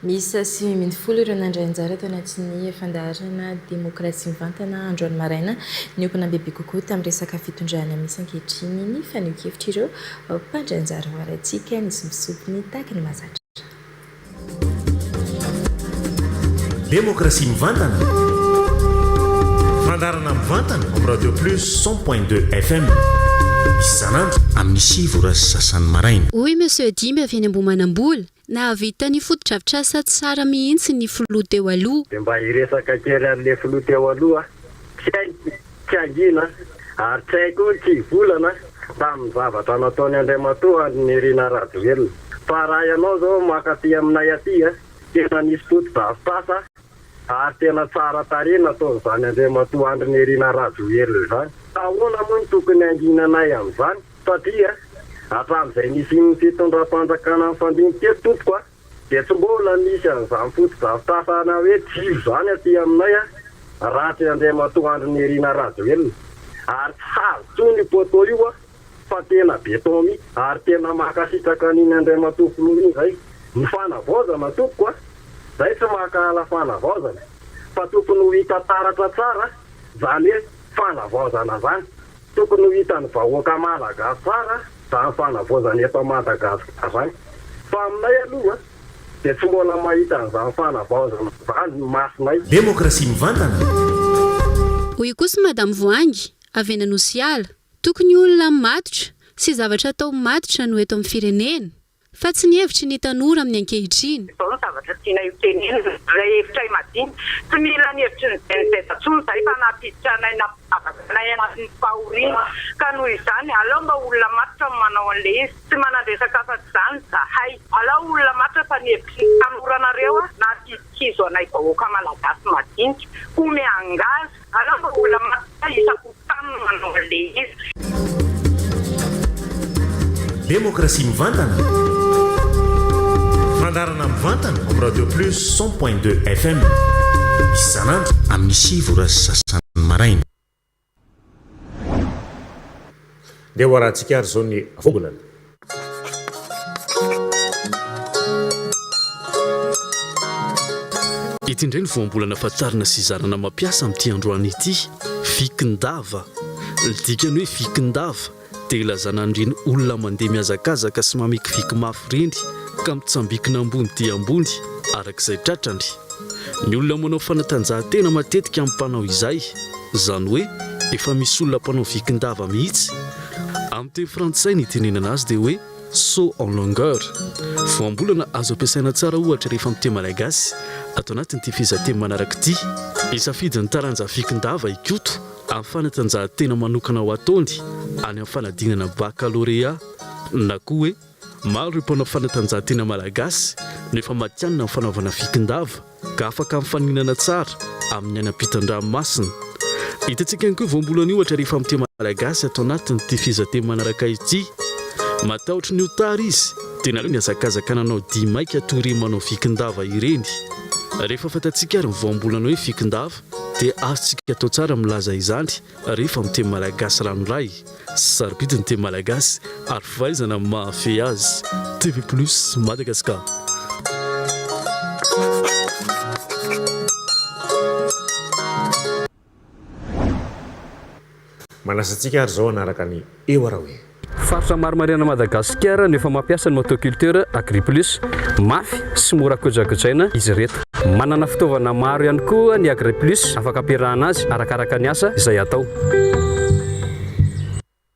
Miisa 19 ireo nandray anjara tao anatin'ny fandaharana Demokrasia Mivantana androany maraina. Niompana bebe kokoa tamin'ny resaka fitondrana misy ankehitriny ny fanehoan-kevitr'ireo mpandray anjara ho arahintsika ny sombintsombiny tahaka ny mahazatra. Demokrasia mivantana, fandaharana mivantana amin'ny Radio Plus 100.2 FM, isan'andro amin'ny sivy ora sy sasany maraina. Hoy Monsieur Dimby avy eny Ambohimanambola, nahavita ny fotodrafitrasa tsara mihitsy ny filoha teo aloha. Dia mba hiresaka kely an'ilay filoha teo aloha, tsy haiko tsy hangina ary tsy hay koa ny tsy hivolana tamin'ny zavatra nataony Andriamatoa Andry Nirina Rajoelina. Fa raha ianao izao maka aty aminay aty, tena nisy fotodrafitrasa ary tena tsara tarehy nataon'izany Andriamatoa Andry Nirina Rajoelina izany. Fa ahoana moa no tokony hanginanay amin'izany satria hatramin'izay nisian'ny fitondram-panjakana nifandimby teto tompoko a, Dia tsy mbola nisy an'izany fotodrafitrasa na hoe jiro izany aty aminay raha tsy Andriamatoa Andry Nirina Rajoelina. Ary tsy hazo intsony io poteau io fa tena béton mihitsy. Ary tena mankasitraka an'iny Andriamatoa Filoha iny izay. Ny fanavaozana tompoko a, izay tsy mankahala fanavaozana fa tokony ho hita taratra tsara izany hoe fanavaozana izany. Tokony ho hitan'ny vahoaka malagasy tsara zany fanavaozana eto Madagascar zany. Fa aminay aloha dia tsy mbola mahita an'izany fanavaozana zany ny masonay. Demokrasia mivantana. Hoy kosa Madame Voahangy, avy eny Anosiala, Tokony olona matotra sy zavatra atao matotra no eto amin'ny firenena. Fa tsy ny hevitry ny tanora amin'ny ankehitriny. Izao no zavatra tianay ho tenenina, ilay hevitray madinika. Tsy mila ny hevitry ny Gen Z intsony izahay fa nampiditra anay nampivavaka anay anatin'ny fahoriana. Ka noho izany, aleo mba olona matotra no manao an'ilay izy. Tsy manan-dresaka afa-tsy izany izahay. Aleo olona matotra fa ny hevitry ny tanoranareo nampidi-kizo anay vahoaka malagasy madinika. Koa miangavy, aleo mba olona matotra isam-pokontany. Samy manao an'ilay izy. Demokrasia mivantana. Fandaharana mivantana amin'ny Radio Plus 100.2 FM. Isan'andro amin'ny sivy ora sy sasany maraina. Ndeha ho arahantsika ary izao ny voambolana. Ity indray ny voambolana fantarina sy zarana mampiasa amin'ity androany ity, Vikindava. Ny dikan'ny hoe vikindava dia ilazana an'ireny olona mandeha mihazakazaka sy mamikiviky mafy ireny ka mitsambikina ambony dia ambony araka izay tratrany. Ny olona manao fanatanjahantena matetika no mpanao izay, izany hoe efa misy olona mpanao vikindava mihitsy. Amin'ny teny frantsay ny itenenana azy dia hoe saut en longueur. Voambolana azo ampiasaina tsara ohatra rehefa miteny malagasy ato anatin'ity fehezanteny manaraka ity. Hisafidy ny taranja vikindava i Koto amin'ny fanatanjahantena manokana ho ataony any amin'ny fanadinana baccalauréat na koa hoe Maro ireo mpanao fanatanjahantena malagasy no efa matihanina amin'ny fanaovana fikindava ka afaka mifaninana tsara amin'ny any ampitan-dranomasina. Hitantsika ihany koa voambolana ohatra rehefa miteny malagasy ato anatin'ity fehezanteny manaraka ity. Matahotra ny ho tara izy dia naleo nihazakazaka nanao dihy maika toy ireny manao vikindava ireny. Rehefa fantatsika ary ny voambolana hoe fikindava dia azontsika atao tsara milaza izany rehefa miteny malagasy ranoray. Sarobidy ny teny malagasy ary fahaizana mahafehy azy. TV Plus Madagascar. Manasa antsika ary izao hanaraka ny Eo Araoe. Faritra maromaro Madagasikara no efa mampiasa ny motoculteur Agriplus. Mafy sy mora kojakojaina izy ireto. Manana fitaovana maro ihany koa ny Agriplus afaka ampiarahana azy arakaraka ny asa izay atao.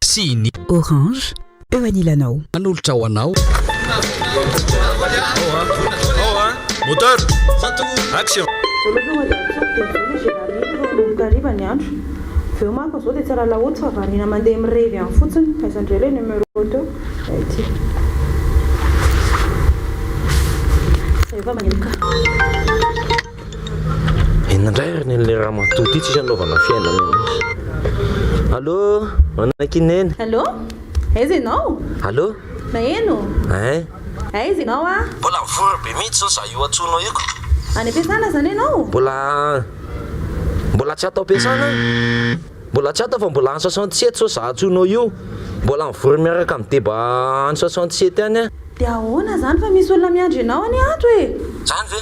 Sy ny. Orange, eo anilanao. Manolotra ho anao. Moteur! Action! Voalohany aloha dia antsoiko dia mivoana i Gérard iny rehefa manomboka hariva ny andro. Avy eo manko izao dia tsy aralaoty fa variana mandeha mirevy any fotsiny. Aiza indray ilay numéro teo? Izay ity. Izay efa maneno ka. Inona indray ary nen'ilay ramatoa ity tsisy anaovana fiainana mihitsy. Allô, manaiky neny. Allô, aiza ianao? Allô. Maheno? Hein. Aiza ianao ah? Mbola mivory be mihitsy zao za io antsoinao io ka. Any am-piasana izany ianao? Mbola mbola tsy ato am-piasana aho. Mbola tsy ato fa mbola any 67 zao za antsoinao io. Mbola mivory miaraka amin'ny deba any 67 any aho. Dia ahoana izany fa misy olona miandry anao anie ato e! Zany ve?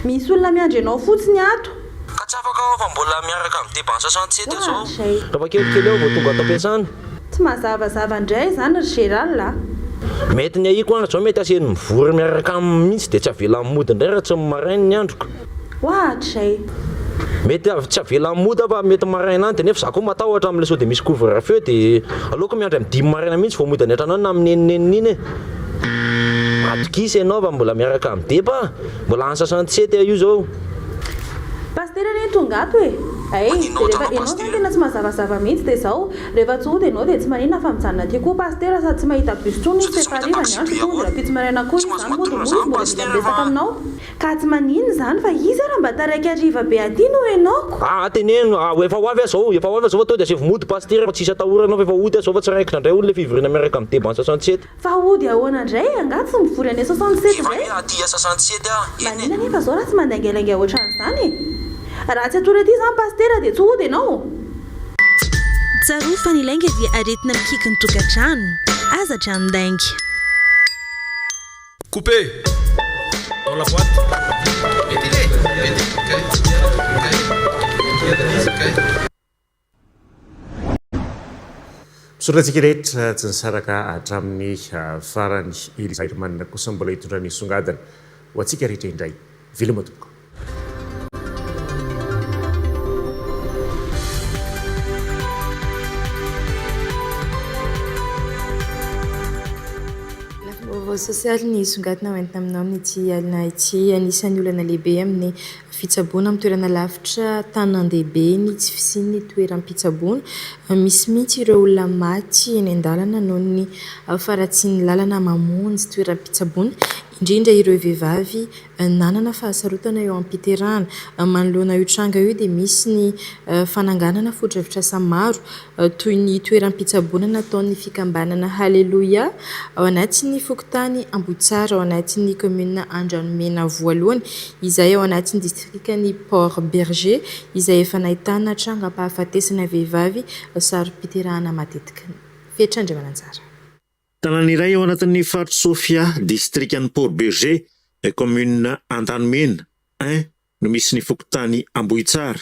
Misy olona miandry anao fotsiny ato. Ka tsy afaka aho fa mbola miaraka amin'ny deba any 67 aho zao. Ohatrizay. Rehefa kelikely eo vao tonga ato am-piasana. Tsy mazavazava indray izany ry Gérald a! Mety ny ahiako any zao mety asiany mivory miaraka aminy mihitsy dia tsy avelany mody indray raha tsy ny maraina ny androko. Ohatrizay. Mety tsy avelany mody aho fa mety maraina any dia nefa za koa matahotra amin'ilay sao dia misy couvre feu dia aleoko miandry amin'ny dimy maraina mihitsy vao mody any an-trano any na amin'ny enina enina iny e. Matokisa ianao fa mbola miaraka amin'ny deba a! Mbola any 67 aho io zao. Pasitera anie tonga ato e! Hay, dia rehefa ianao zany tena tsy mazavazava mihitsy dia izao, rehefa tsy hody ianao dia tsy maninona fa mijanona aty koa Pasitera sady tsy mahita bus intsony izy fa efa hariva ny andro tonga dia rahampitso maraina koa izy izany mody moa izy mbola mila miresaka aminao. Ka tsy maninona izany fa iza ary mba taraiky hariva be aty no henoako? Aa teneno ah efa ho avy aho zao, efa ho avy aho zao fa tonga dia asaivo mody Pasitera fa tsisy atahorana fa efa hody aho zao fa tsy raikitra indray hono le fivoriana miaraka amin'ny deba any 67. Fa hody ahoana indray e? Angaha tsy mivory any 67 indray? Efa aty 67 aho, eny e. Maninona anefa zao raha tsy mandaingalainga ohatran'izany e? Raha tsy hatory aty izany Pasitera dia tsy hody ianao? Tsarovy fa ny lainga dia aretina mikiky ny tokantrano. Aza tranon-dainga. Coupé! Dans la boîte. Misaotra antsika rehetra tsy nisaraka hatramin'ny farany. Eliza Herman kosa mbola hitondra ny songadina ho antsika rehetra indray. Veloma tompoko. Lafim-baovao sosialy ny songadina hoentina aminao amin'ity alina ity. Anisan'ny olana lehibe amin'ny fitsaboana amin'ny toerana lavitra tanàn-dehibe ny tsy fisian'ny toeram-pitsaboana. Misy mihitsy ireo olona maty eny an-dalana noho ny faharatsian'ny lalana mamonjy toeram-pitsaboana, indrindra ireo vehivavy Nanana fahasarotana eo am-piterahana. Manoloana io tranga io dia misy ny fananganana fotodrafitrasa maro toy ny toeram-pitsaboana nataon'ny fikambanana Haleloia ao anatin'ny fokontany Ambohitsara ao anatin'ny kaominina Andranomena voalohany izay ao anatin'ny distrikan'i Port Bergé izay efa nahitana trangam-pahafatesana vehivavy saro-piterahana matetika. Fetra Andriamananjara. Tanàna iray ao anatin'ny faritr'i Sofia, distrikan'i Port Bergé, kaominina Antanimena I no misy ny fokontany Ambohitsara.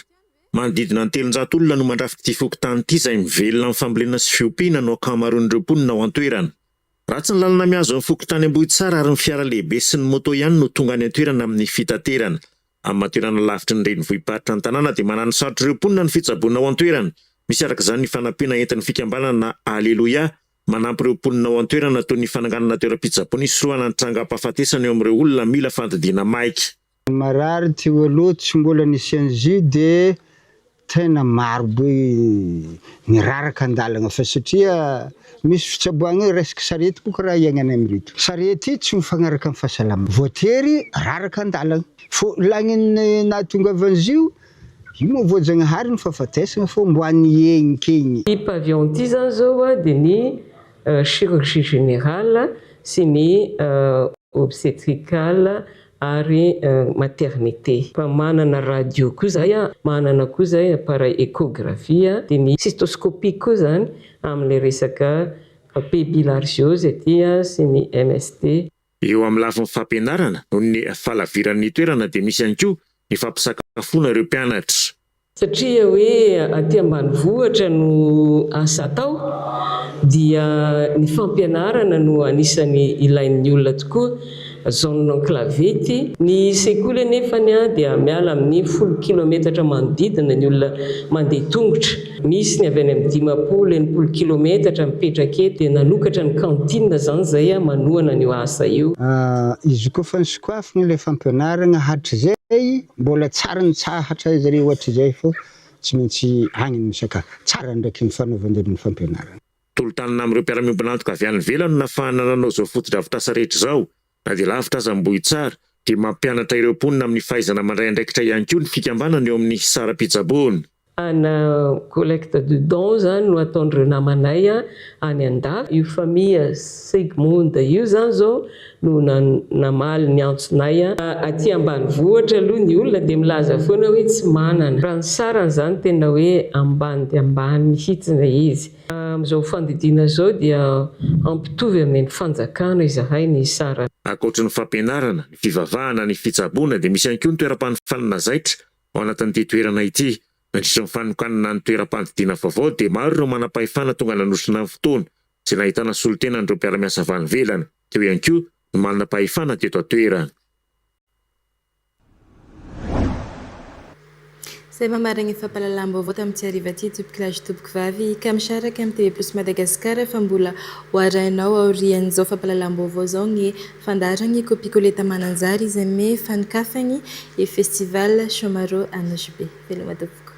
Manodidina ny 300 olona no mandrafitra ity fokontany ity izay mivelona amin'ny fambolena sy fiompiana no ankamaroan'ireo mponina ao an-toerana. Ratsy ny lalana mihazo ny fokontany Ambohitsara ary ny fiara lehibe sy ny moto ihany no tonga any an-toerana amin'ny fitaterana. Amin'ny maha toerana lavitry ny renivohi-paritra ny tanàna dia mananosarotra ireo mponina ny fitsaboana ao an-toerana. Misy araka izany ny fanampiana entin'ny fikambanana Aleloia manampy ireo mponina ao an-toerana toy ny fananganana toeram-pitsaboana hisorohana ny trangam-pahafatesana eo amin'ireo olona mila fandidiana maika. Marary teo aloha tsy mbola nisian'izy io dia Tena maro be ny raraka andalagna fa satria misy fitsaboagna io resaka sarety boka raha iaignanay amin'ireto. Sarety io tsy mifagnaraka amin'ny fahasalamagna, voatery raraka andalagna. Fô lagniny nahatongavan'izy io, io moa voajagnahary ny fahafatesagna fô mbo anihenkegny. Ity pavillon ity izany izao dia ny chirurgie générale sy ny obstétricale. ary maternité. Fa manana radio koa izahay, manana koa izahay appareil échographie, dia ny cystoscopie koa izany amin'ilay resaka bilharziose aty sy ny MST. Eo amin'ny lafiny fampianarana, noho ny fahalaviran'ny toerana dia misy ihany koa ny fampisakafoana ireo mpianatra. Satria hoe aty ambanivohitra no asa atao dia ny fampianarana no anisan'ny ilain'ny olona tokoa, zone enclavée ity. Ny sekoly anefany dia miala amin'ny folo kilometatra manodidina ny olona mandeha tongotra. Misy ny avy any amin'ny 50, 60 kilometatra mipetraka eto dia nanokatra ny cantine izany izay manohana an'io asa io. Izy koa fa nisokafina ilay fampianarana hatrizay, mbola tsara nitsahatra zareo hatrizay fô tsy maintsy agny ny misakafo. Tsara ndraiky ny fanaovan-jareo ny fampianarana. Tolo-tanana amin'ireo mpiara-miombon'antoka avy any ivelany no nahafahana nanao izao fotodrafitrasa rehetra izao. Na dia lavitra aza Ambohitsara, dia mampianatra ireo mponina amin'ny fahaizana mandray andraikitra ihany koa ny fikambanana eo amin'ny saram-pitsaboana. Ana collecte de dons zany no ataon'ireo namanay any andafy. Io famille Sigmund io zany zao no namaly ny antsonay. Aty ambanivohitra aloha ny olona dia milaza foana hoe tsy manana. Raha ny sarany zany tena hoe ambany dia ambany mihitsy ilay izy. Amin'izao fandidiana izao dia hampitovy amin'ny fanjakana izahay ny sarany. Ankoatry ny fampianarana, ny fivavahana, ny fitsaboana dia misy ihany koa ny toeram-panofanana zaitra Ao anatin'ity toerana ity, nandritra ny fanokanana ny toeram-pandidiana vaovao dia maro ireo manam-pahefana tonga nanotrona ny fotoana, izay nahitana solontenan'ireo mpiara-miasa avy any ivelany, teo ihany koa ny manam-pahefana teto an-toerana. Izay mamarana ny fampahalalam-baovao tamin'ity hariva ity tompokolahy sy tompokovavy ka misaraka amin'ny TV Plus Madagascar fa mbola ho arahinao aorian'izao fampahalalam-baovao izao ny Fandaharagny Kopy-Koleta Mananjary izay me fanokafagny e Festival Chomaro Anosibe. Veloma tompoko.